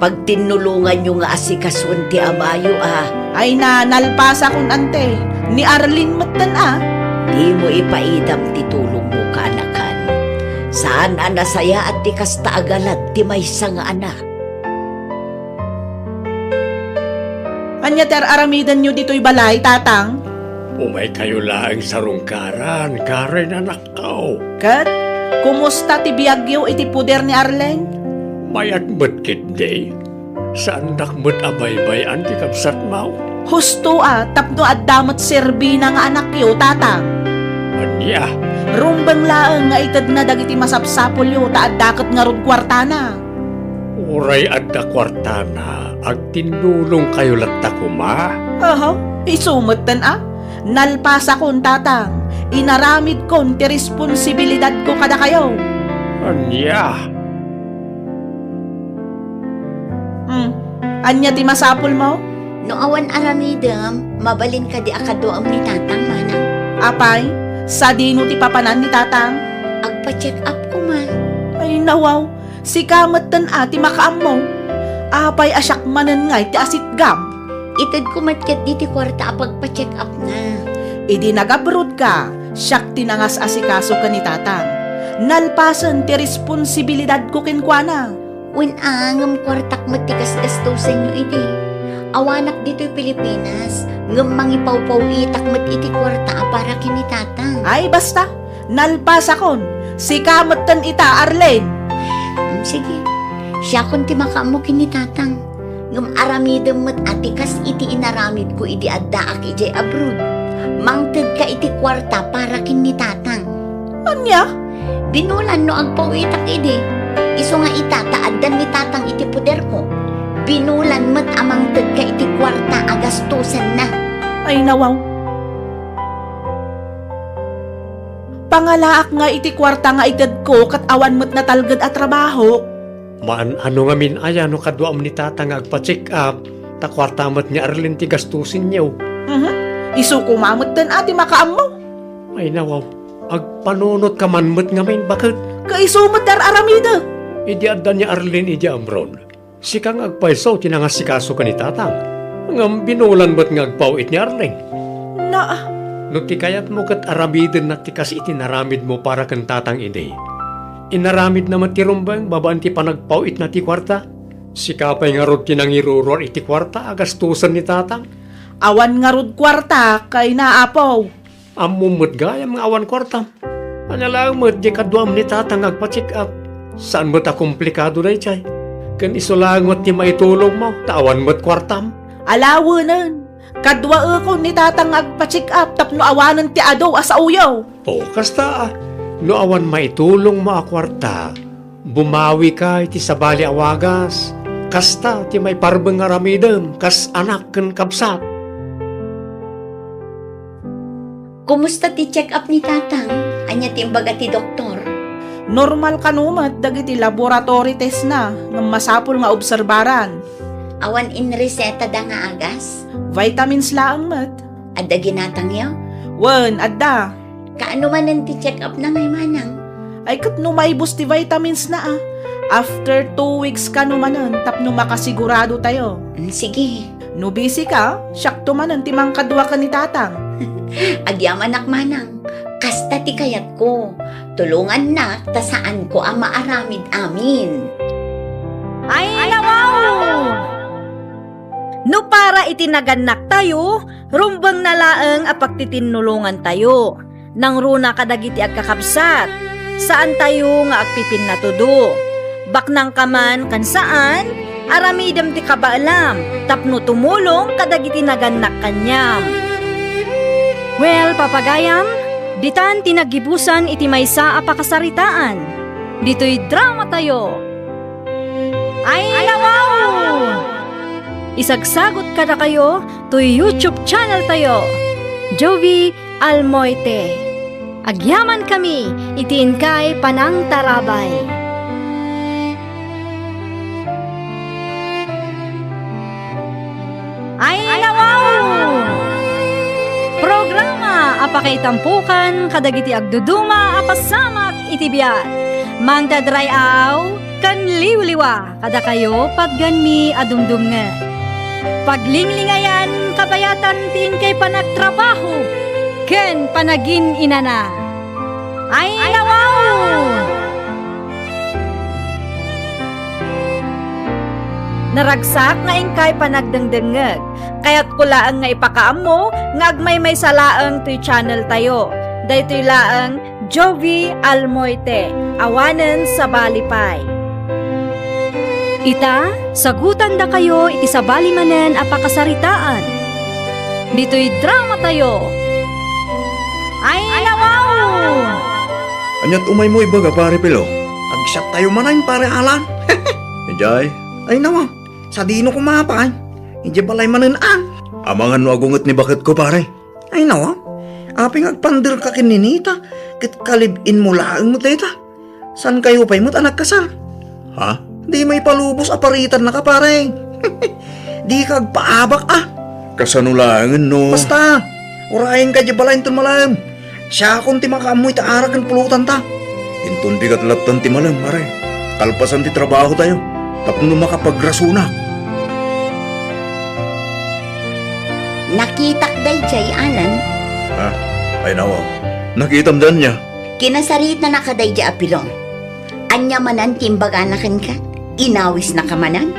Pagtinnulonganyo nga asikasuen ti amayo a. Ay na, nalpasakon, ante. Ni Arlene metten a. Dimo ipaidam ti tulongmo, kaanakan. Saan a nasayaat ti kasta a galad ti maysa nga anak. Ania ti ar-aramidenyo ditoy balay, tatang? Umaykayo laeng sarungkaran, Karen, anak. Aw. Ket, kumusta ti biagyo iti poder ni Arlene? Mayat met ketdi. Saandak met a baybay-an ti kabsatmo. Husto a, tapno adda met serbina nga anakyo, tatang. Ania? Rumbeng laeng nga itedna dagiti masapsapulyo ta adda ket ngarud kuartana. Uray adda kuartana, agtinnulongkayo latta koma. Aha, isu metten a. Nalpasakon, tatang. Inaramidkon ti responsibilidadko kadakayo. Ania? Hmm. Ania ti masapulmo? No awan aramidem, mabalin kadi a kaduaem ni tatang, manang? Apay, sadino ti papanan ni tatang? Agpa-check up koma. Ay, nawaw. Sika metten a ti makaammo. Apay a siak manen ngay ti asitgam? Itedko met ketdi ti kuarta a pagpa-check up na. Idi nag-abroad ka, siak ti nangas-asikaso ken ni tatang. Nalpasen ti responsibilidadko kenkuana. Wen a, ngem kuartak met ti gasgastosenyo idi. Awanak ditoy Pilipinas, ngem mangipawpaw-itak met iti kuarta a para ken ni tatang. Ay, basta! Nalpasakon. Sika metten ita, Arlene. Mm, sige. Siakon ti makaammo ken ni tatang. Ngem aramidem met a ti kas iti inaramidko idi addaak idiay abroad. Mangtedka iti kuarta para ken ni tatang. Ania? Binulan no agpaw-itak idi. Isu nga ita ta addan ni tatang iti poderko. Binulan met a mangtedka iti kuarta a gastosenna. Ay, nawaw. Pangalaak nga iti kuarta nga itedko ket awan met natalged a trabaho. Maan-ano ngamin aya no kaduam ni tata nga agpa-check up, ta kuarta met ni Arlene ti gastusenyo. Mhm. Isu koma metten a ti makaammo. Ay nawaw, agpanunotka man met ngamin baket. Kaisu met ti ar-aramidek. Idi adda ni Arlene idi abroad. Sika nga agpayso ti nangasikaso ken ni tatang, ngem binulan met nga agpaw-it ni Arlene. Naa. No ti kayatmo ket aramidenna ti kas iti inaramidmo para ken tatang idi, inaramidna met ti rumbeng babaen ti panagpaw-itna ti kuarta. Sika pay ngarud ti nangiruruar iti kuarta a gastusen ni tatang. Awan ngarud kuarta, kayna, Apo. Ammom met gayam nga awan kuartam. Ania laeng met diay kaduam ni tatang nga agpa-check up. Saan met a komplikado daydiay. Ken isu laeng met ti maitulongmo, ta awan met kuartam. Alawenen, kaduaekon ni tatang nga agpa-check up tapno awanen ti adu a saoyo. O, kasta a, no awan maitulongmo a kuarta, bumawika iti sabali a wagas. Kasta ti maiparbeng nga aramidem kas anak ken kabsat. Kumusta ti check-up ni Tatang? Ania ti imbaga ti doktor? Normal kano met dagiti laboratory test na, ngem masapul nga obserbaran. Awan inresetada nga agas? Vitamins laeng met. Adda ginatangyo? Wen, adda. Kaano manen ti check-up na ngay manang? Ay, ket no maibus ti vitamins na, a. After two weeks kano manen tapno makasigurado tayo. Mm, sige. No busy ka, siakto manen ti mangkadua ken ni Tatang. Agyamanak manang. Kasta ti kayatko. Tulongannak ta saanko a maaramid amin. Ay, nawaw! No para iti nagannaktayo, rumbengna laeng a pagtitinnulongantayo. Nangruna kadagiti agkakabsat, saantayo nga agpipinnatudo. Baknangka man ken saan, aramidem ti kabaelam tapno tumulong kadagiti nagannak kaniam. Well, papagayam, ditan ti naggibusan iti maysa a pakasaritaan. Ditoy dramatayo. Ay, nawaw! Isagsagot kadakayo toy YouTube channel tayo, Jovi Almoite. Agyamankami iti inkay panangtarabay. Ay, nawaw! Programa a pakaitampukan kadagiti agduduma a pasamak iti biag. Mangted ray-aw ken liwliwa kadakayo patganmi a dumdumngeg. Paglinglingayan kabayatan ti inkay panagtrabaho ken panagin-inana. Ay, nawaw! Naragsak nga inkay panagdengdengngeg. Kayatko laeng nga ipakaammo nga agmaymaysa laeng toy channel tayo. Daytoy laeng Jovi Almoite, awanen sabali pay. Ita, sagutandakayo iti sabali manen a pakasaritaan. Ditoy dramatayo. Ay, nawaw! Ania't umaymo ibaga, Pare Pilo? Agsiaktayo manen, Pare Alan. Idiay? Ay, nawaw. Sadino koma pay? Idiay balay manen, a. Amangan no agunget ni baketko, pare. Ay, nawaw. Apay nga agpanderka ken ni Nita, ket kalib-inmo laeng met dayta. Saankayo pay met a nagkasar? Ha? Dimo ipalubos a paritannaka, pare. Dika agpaabak, a. Kasano laengen no? Basta, urayenka idiay balay inton malem. Siakon ti makaammo iti arak ken pulotanta. Inton bigat latta ti malem, pare. Kalpasan ti trabahotayo, tapno makapagrasonak. Nakitak daydiay, Alan. Ha? Ay, nawaw. Nakitam diay ania? Kinasaritanaka daydiay a Pilo. Ania manen ti imbagana kenka? Inawisnaka manen?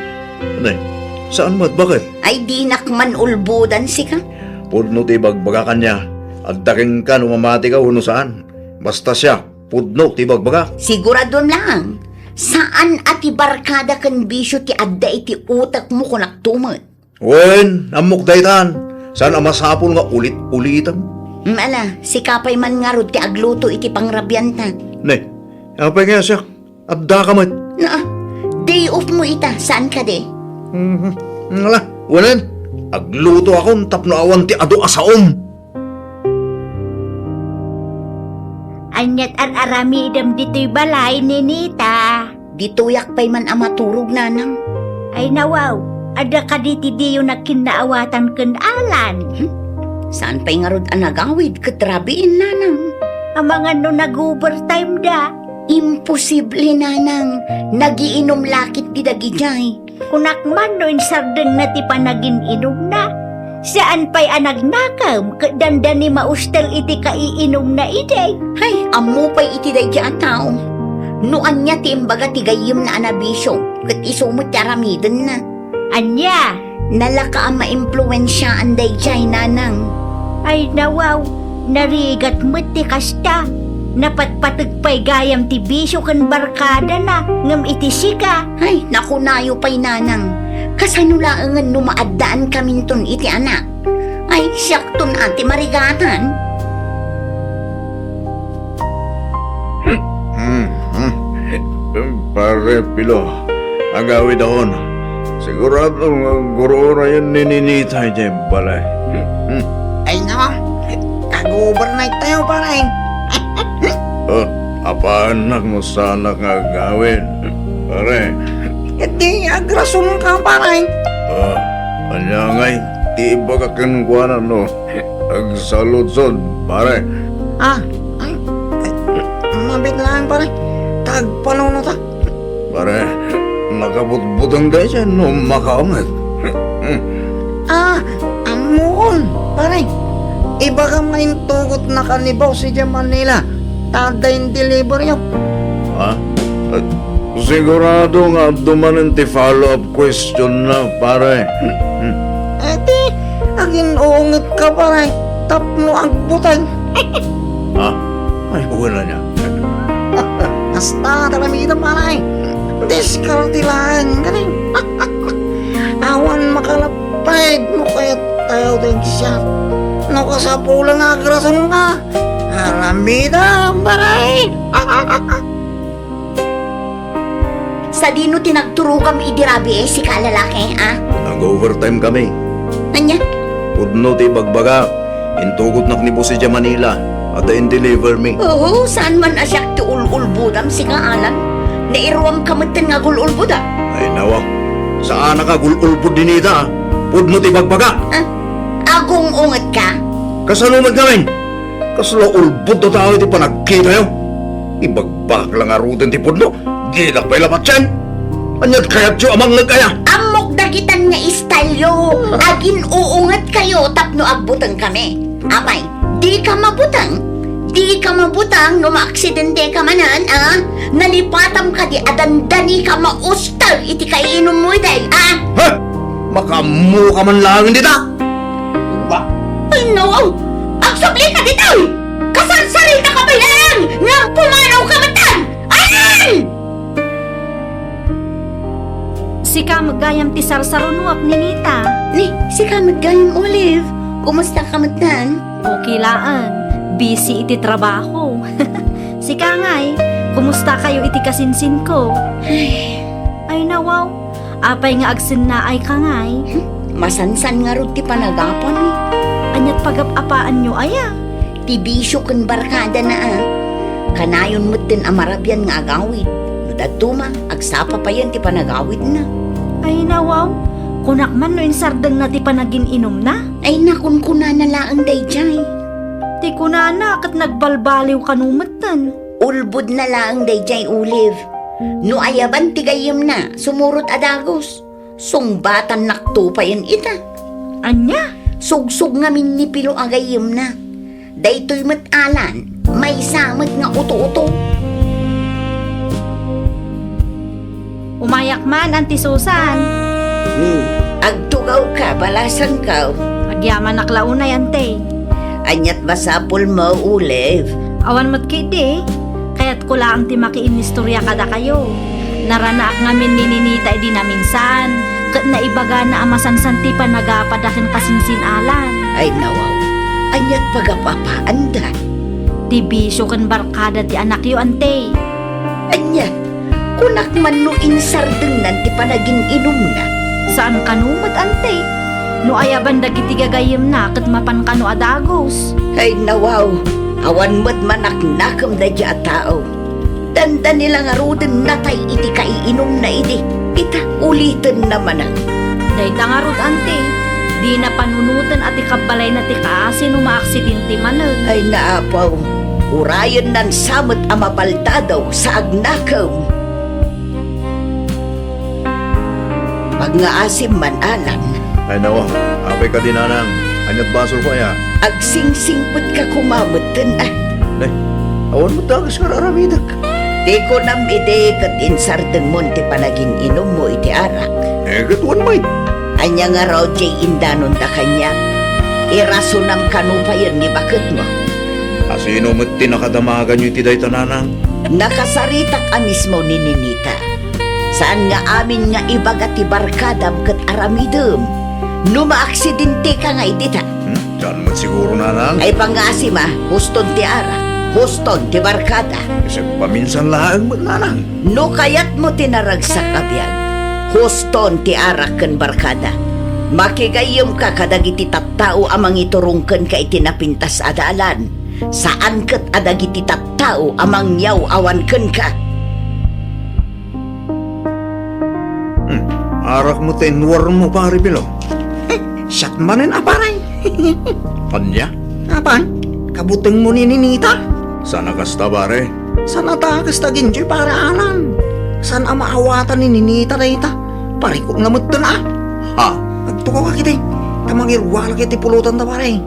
Nay, saan met? Bakit? Ay, dinak man ulbodan sika. Pudno ti ibagbaga kaniak. Adda kenka no mamatika wenno saan. Basta siak, pudno ti ibagbagak. Siguradom laeng, saan a ti barkada ken bisio ti adda iti utekmo, kunakto met. Wen, ammok daytan. Saan a masapul nga ulit-ulitem. Mm, ala, sika pay man ngarud ti agluto iti pangrabianta. Ne, apay nga siak? Addaka met. Naa, day off mo ita, saan kadi? Mhm. Ala, wen, aglutoakon tapno awan ti adu a saom. Ania't ar-aramidem ditoy balay, Ninita? Ditoyak pay man a maturog, Nanang. Ay, nawaw, adda kadi ti diyo nagkinnaawatan ken Alan? Hmm? Saan pay ngarud a nagawid ket rabiin, Nanang? Amangan no nag-overtime da. Imposible, Nanang. Nagiinom la ketdi dagidiay. Kunak man no insardengna ti panagin-inumna. Saan pay a nagnakem ket dandani maustel iti kaiinumna idi. Hay, ammo pay iti daydiay a tao. No ania ti imbaga ti gayyemna a nabisio, ket isu met ti aramidenna. Ania? Nalaka a maimpluensiaan daydiay, Nanang. Ay, nawaw, narigat met ti kasta. Napatpateg pay gayam ti bisio ken barkadana, ngem iti sika. Ay, nakunayo pay, Nanang. Kasano laengen no maaddaankaminton iti anak? Ay, siakton a ti marigatan. Hmm, hmm. Pare Pilo, agawidakon. Sigurado nga agur-urayen ni Ninita idiay balay. Hmm. Ay, no. Kag-overnight tayo, pare. Oh, apaannak no saanak nga agawid, pare. Iti agrasonka, pare. Oh, ania ngay ti ibaga kenkuana no agsaludsod, pare? Ah, ay, ay, mabiit laeng, pare. Tagpanuno ta. Pare, nakabutbuteng daydiay no makaunget. Ah, ammokon, pare. Ibagam nga intugotnaka ni boss idiay Manila, ta adda in-deliveryo. Ha? Eh, sigurado nga adu manen ti follow-up question na, pare. Eh, di, agin-uungetka, pare, tapno agbuteng. Ha? Ay, wala niya. Hasta, talamita, pare. Diskarte laeng, galing. Awan makalapped no kayat tayo din siya. No kasapulan nga agrasonka, aramidam, pare. Sadino ti nagturogam idi rabii, sika a lalaki, a? Nag-overtime kami. Ania? Pudno ti ibagbaga. Intugotnak ni boss idiay Manila. Adda in-deliver mi. Oo, saan man a siak ti ul-ulbodam, sika, Alan? Nairuamka metten nga agul-ulbod, a? Ay, nawa. Saanak agul-ulbod dinita, a. Pudno ti ibagbaga. Ah, agung-ungetka? Kasano met ngamin? Kasla ulbod a tao iti panagkitayo. Ibagbagak la ngaruden ti pudno. Dinak pay la patien. Ania't kayatyo a mangngeg aya? Ammok dagitan nga style-yo. Agin-uungetkayo tapno agbutengkami. Apay, dika mabuteng? Dika mabuteng no maaksidenteka manen, a? Nalipatam kadi a dandanika maustel iti kaiinummo idi, a? Ha? Makaammoka man laeng dita? Wa. Ay, no! Agsublika ditoy! Kasarsaritaka pay laeng nga pumanawka metten! Ayan! Sika met gayam ti sarsarunoak, Ninita. Ni, sika met gayam, Olive. Kumustaka metten? Okay laeng. Busy iti trabaho. Sika ngay, kumustakayo iti kasinsinko? Ay. Ay, nawaw. Apay nga agsennaayka ngay? Hmm, masansan ngarud ti panagapami. Ania't pagap-apaanyo aya? Ti bisio ken barkadana, a. Kanayon metten a marabian nga agawid. No dadduma, agsapa payen ti panagawidna. Ay, nawaw. Kunak man no insardengna ti panagin-inumna? Ay, nakunkunana laeng daydiay. Ti kunana ket nagbalbaliw kano metten. Ulbodna laeng daydiay, Olive. No ayaban ti gayyemna, sumurot a dagus. Sungbatannakto payen ita. Ania? Sugsog ngamin ni Pilo a gayyemna. Daytoy met, Alan, maysa met nga uto-uto. Umayak man, Anti Susan. Hmm, agtugawka, balasangko. Agyamanak la unay, Anti. Ania't masapulmo, Olive? Awan met ketdi. Kayatko laeng ti makiinnistorya kadakayo. Naranaak ngamin ni Ninita idi naminsan, ket naibagana a masansan ti panagapada ken kasinsin-alan. Ay, nawaw. Ania't pagap-apaanda? Ti bisio ken barkada ti anakyo, Anti. Ania? Kunak man no insardengnan ti panagin-inumna? Saan kano met, Anti? No ayaban dagiti gagayyemna ket mapan kano a dagus. Ay, nawaw, awan met manaknakem daydiay a tao. Dandani la ngaruden natay iti kaiinumna idi. Ita, ulitenna manen. Dayta ngarud, Anti, dina panunoten a ti kabbalayna ti kaasi no maaksidente manen. Ay, naapaw, urayennan sa met a mabaldadaw sa agnakem. Pangngaasim man, Alan. Ay, nawa, apay kadi, Nanang? Ania't basolko aya? Agsingsingpetka koma metten, a. Nay, awan met dagus nga ar-aramidek. Ti kunam idi ket insardengmon ti panagin-inummo iti arak. Eh, ket wen met. Ania ngarud diay indanonda kaniak? Irasonam kano payen ni baketmo? A sino met ti nakadamaganyo iti dayta, Nanang? Nakasaritak a mismo ni Ninita. Saan nga amin nga ibaga ti barkadam ket aramidem no maaksidenteka nga iti ta. Hmm? Saan met siguro, Nanang? Ay, pangngaasim a, huston ti arak, huston ti barkada. Isagpaminsan laeng met, Nanang. No kayatmo ti naragsak a biag, huston ti arak ken barkada. Makigayyemka kadagiti tattao a mangiturong kenka iti napintas a dalan. Saan ket a dagiti tattao a mangyaw-awan kenka. Hmm, arak met ti inwarmo, Pare Pilo. Eh, siak manen a, pare. Ania? Apay, kabutengmo ni Ninita? Saan a kasta, pare? Saan a ta kasta, ginjoy, Pare Alan. Saan a maawatan ni Ninita dayta? Parikut nga metten a. Ha? Agtukaw ka kiti, ta mangiruarka iti pulotanta, pare.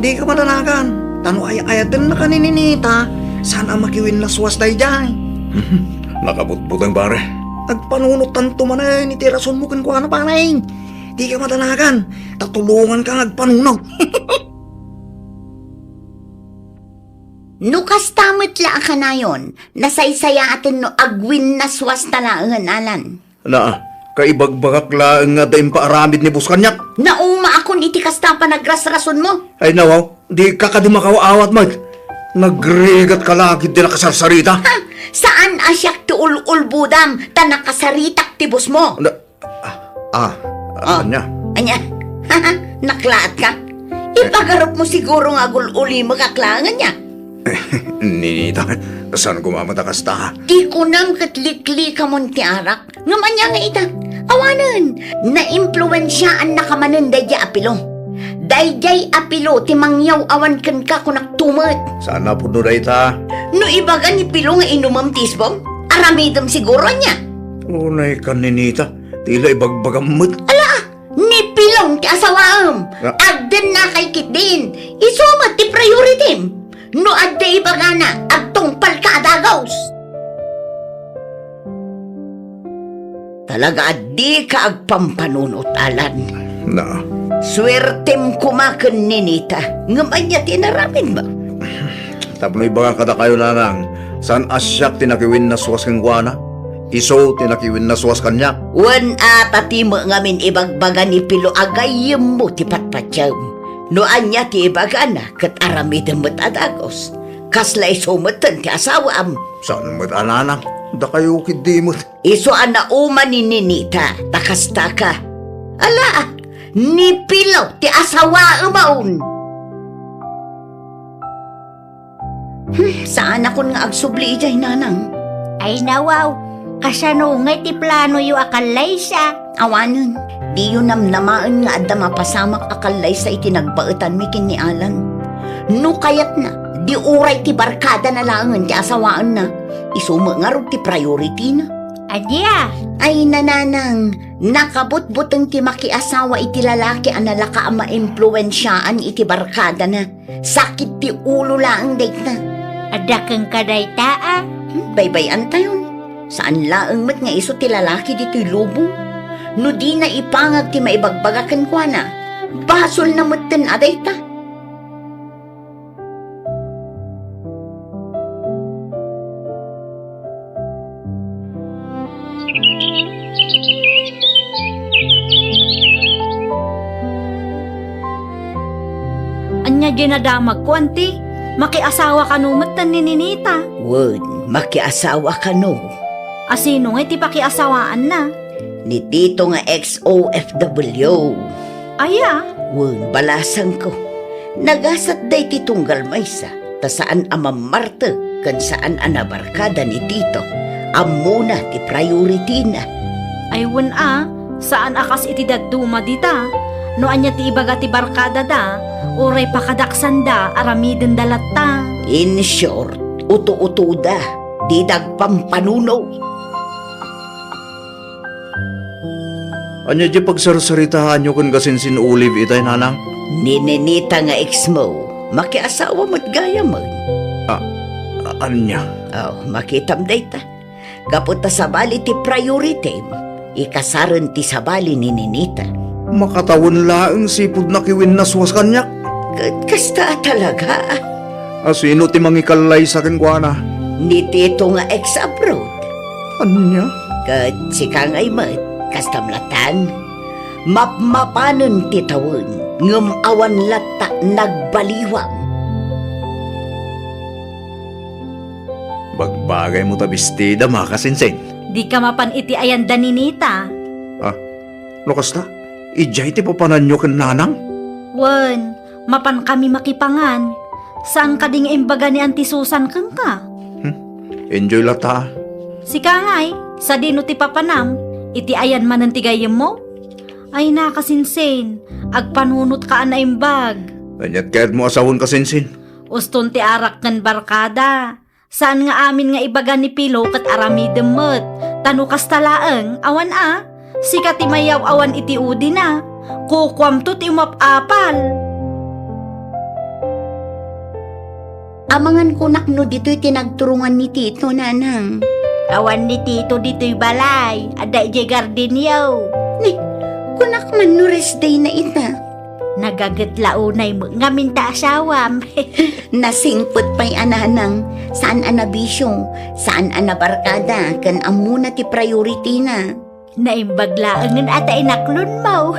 Dika madanagan, ta no ay-ayatennaka ni Ninita, saan a makiwinnaswas daydiay. Nakabutbuteng, pare. Agpanunottanto manen iti rasonmo kenkuana, pare. Dika madanagan, ta tulonganka nga agpanunot. No kasta met la a kanayon, nasaysayaaten no agwinnaswasta laengen, Alan. Na, kaibagbagak laeng nga adda impaaramid ni boss kaniak. Naumaakon iti kasta a panagrasrasonmo. Ay, nawaw, dika kadi makaawat met. Nagrigatka la ket di nakasarsarita. Ha? Saan a siak ti ul-ulbodam, ta nakasaritak ti bossmo. Na, ah, ah, Ah, ania? Ania? Naklaatka? Ipagarupmo siguro nga agul-ulimekak laeng ania? Ninita, saan koma met a kasta? Ti kunam ket liklikamon ti arak. Ngem ania nga ita? Awanen, naimpluensiaannaka manen daydiay a pilo. Daydiay a pilo ti mangyaw-awan kenka, kunakto met. Saan a pudno dayta? No ibaga ni Pilo nga inumem ti isbong, aramidem siguro ania? Unay ka, Ninita, ti la ibagbagam met. Ala, ni Pilong ti asawaem. Ah. Agdennakay ketdin. Isu met ti prioritim. No adda ibagana, agtungpalka a dagus. Talaga a dika agpampanunot, Alan. Na. Suertem koma ken Ninita, ngem ania ti inaramidmo? Tapno ibaga kadakayo, Nanang, saan a siak ti nakiwinnaswas kenkuana? Isu ti nakiwinnaswas kaniak. Wen a, ta ti met ngamin ibagbaga ni Pilo a gayyemmo ti patpatiem. No ania ti ibagana, ket aramidem met a dagus. Kasla isu metten ti asawaam. Saan met a, Nanang? Dakayo ketdi met. Isu a nauma ni Ninita, ta kasta ka. Ala, ni Pilo ti asawaem a un. Hmm, saanakon nga agsubli idiay, Nanang. Ay, nawaw, kasano ngay ti planoyo a kallaysa? Awanen, diyo namnamaen nga adda mapasamak a kallaysa iti nagbaetanmi ken ni Alan. No kayatna, di uray ti barkadana laengen ti asawaenna, isu met ngarud ti priorityna. Adia? Ay, Nanang, nakabutbuteng ti makiasawa iti lalaki a nalaka a maimpluensiaan iti barkadana. Sakit ti ulo laeng dayta. Adda kenka dayta a? Hmm, baybay-antayon. Saan laeng met nga isu ti lalaki ditoy lubong. No dina ipangag ti maibagbaga kenkuana, basolna metten a dayta. Ania diay nadamagko, anti? Makiasawa kano metten ni Ninita? Wen, makiasawa kano. A sino ngay ti pakiasawaanna? Ni Tito nga ex-O F W. Aya? Wen, balasangko. Nagasat daytoy tunggal maysa, ta saan a mammartek ken saan a nabarkada ni Tito. Ammona ti priority-na. Ay wen a, saan a kas iti dadduma dita. No ania ti ibaga ti barkadada, uray pakadaksanda, aramidenda latta. In short, uto-utoda, dida agpampanuno. Ania diay pagsarsaritaanyo ken kasinsin Olive itay, Nanang? Ni Ninita nga ex-mo, makiasawa met gayamen. Ah, ania? Oh, makitam dayta. Gapu ta sabali ti priority-m, ikasaren ti sabali ni Ninita. Makatawen laeng sipud nakiwinnaswas kaniak. Ket kasta a talaga. A sino ti mangikallaysa kenkuana? Ni Tito nga ex-abroad. Ania? Ket sika ngay met, kastam latan. Mapmapanen ti tawen, ngem awan latta nagbaliwang. Bagbagaymo ta bestida, makasinsin. Dika mapan iti ayan da Ninita. Ah, no kasta, idiay ti papananyo ken Nanang? Wen, mapankami makipangan. Saan kadi nga imbaga ni Auntie Susan kenka? Hmm, enjoy latta. Sika ngay, sadino ti papanam? Iti ayan manen ti gayyemmo? Ay, nakasinsin, agpanunotka a naimbag. Aniat kayatmo a sawen, kasinsin? Uston ti arak ken barkada. Saan nga amin nga ibaga ni Pilo ket aramidem met. Ta no kasta laeng, awan a, sika ti mayaw-awan iti udina, kukuamto ti umap-apal. Amangan kunak no ditoy ti nagturungan ni Tito, Nanang. Awan ni Tito ditoy balay, adda idiay gardenyo. Ni, kunak man no rest day na ita. Nagaget la unay met ngamin ta asawam. Nasingpet pay a nanang, saan a nabisio, saan a nabarkada, ken ammona ti priority na. Naimbag laengen a ta inaklonmo.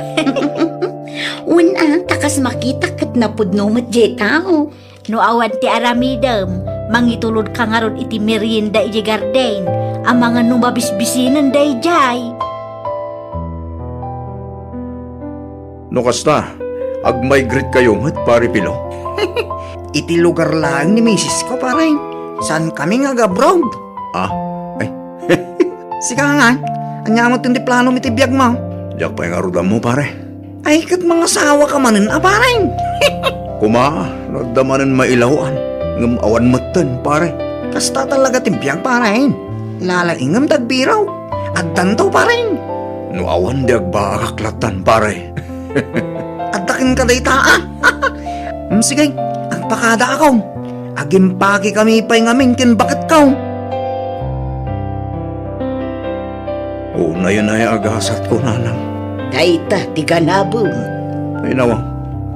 Wen a, ta kas makitak ket napudno met diay tao. No awan ti aramidem, mangitulodka ngarud iti merienda idiay garden, amangan no mabisbisinen daydiay. No kasta, ag-migrate kayo met, Pare Pilo? Iti lugar laeng ni misis ko, pare. Saan kami nga ag-abroad? Ah, ay. Sika nga, ania met ti planom iti biag mo? Diak pay ngarud ammo, pare. Ay, ket mangasawa ka manen a, pare. Kuma, no adda manen mailawan, ngem awan metten, pare. Kasta talaga ti biag, pare. Lalaingem ti agbiro. Addanto, pare. No awan di agbaagak lattan, pare. Adda kenka dayta, a? Mm, sige, agpakada ako. Agimpakekami pay ngamin ken baketko. Unayen ay agasatko, nanang. Dayta ti ganabem. Ay, nawa,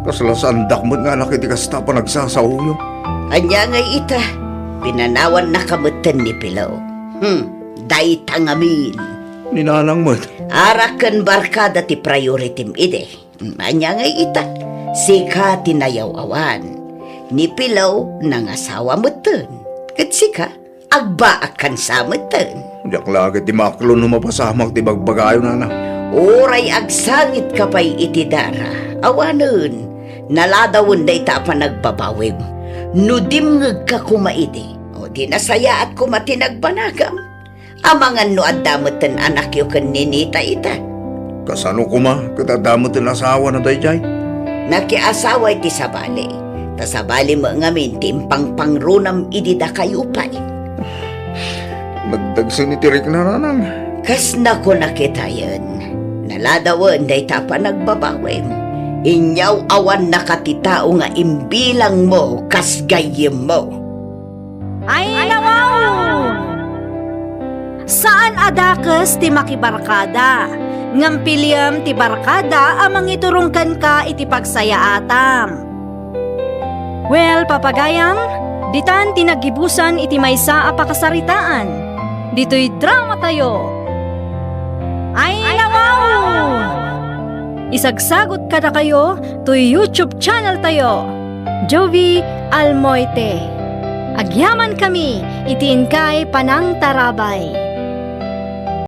kasla saandak met nga anak iti kasta a panagsasaoyo. Ania ngay ita? Pinanawannaka metten ni Pilo. Hmm, dayta ngamin. Ni nanang met. Arak ken barkada ti prioritim idi. Ania ngay ita? Sika ti nayaw-awan. Ni Pilo nangasawa metten. Ket sika, agbaak kansa metten. Diak la ket ti maaklon no mapasamak ti bagbagayo, nanang. Uray agsangitka pay iti dara, awanen, naladawen dayta a panagbabawim. No dimngegka koma idi, o di nasayaat koma ti nagbanagam. Amangan no adda metten anakyo ken ninita ita. Kasano koma ket adda metten asawana daydiay? Nakiasawa iti sabali, ta sabali met ngamin ti impangpangronam idi dakayo pay. Nagdagsen iti rikna, nanang. Kas nakuna kitayen, naladawen dayta a panagbabawim. Inyaw-awannaka ti tao nga imbilangmo kas gayyemmo. Ay, nawaw! Saan a dakes ti makibarkada, ngem piliem ti barkada a mangiturong kenka iti pagsayaatam. Well, papagayam, ditan ti naggibusan iti maysa a pakasaritaan. Ditoy drama tayo. Ay, nawaw! Isagsagot kadakayo toy YouTube channel tayo, Jovie Almoite. Agyamankami iti inkay panangtarabay.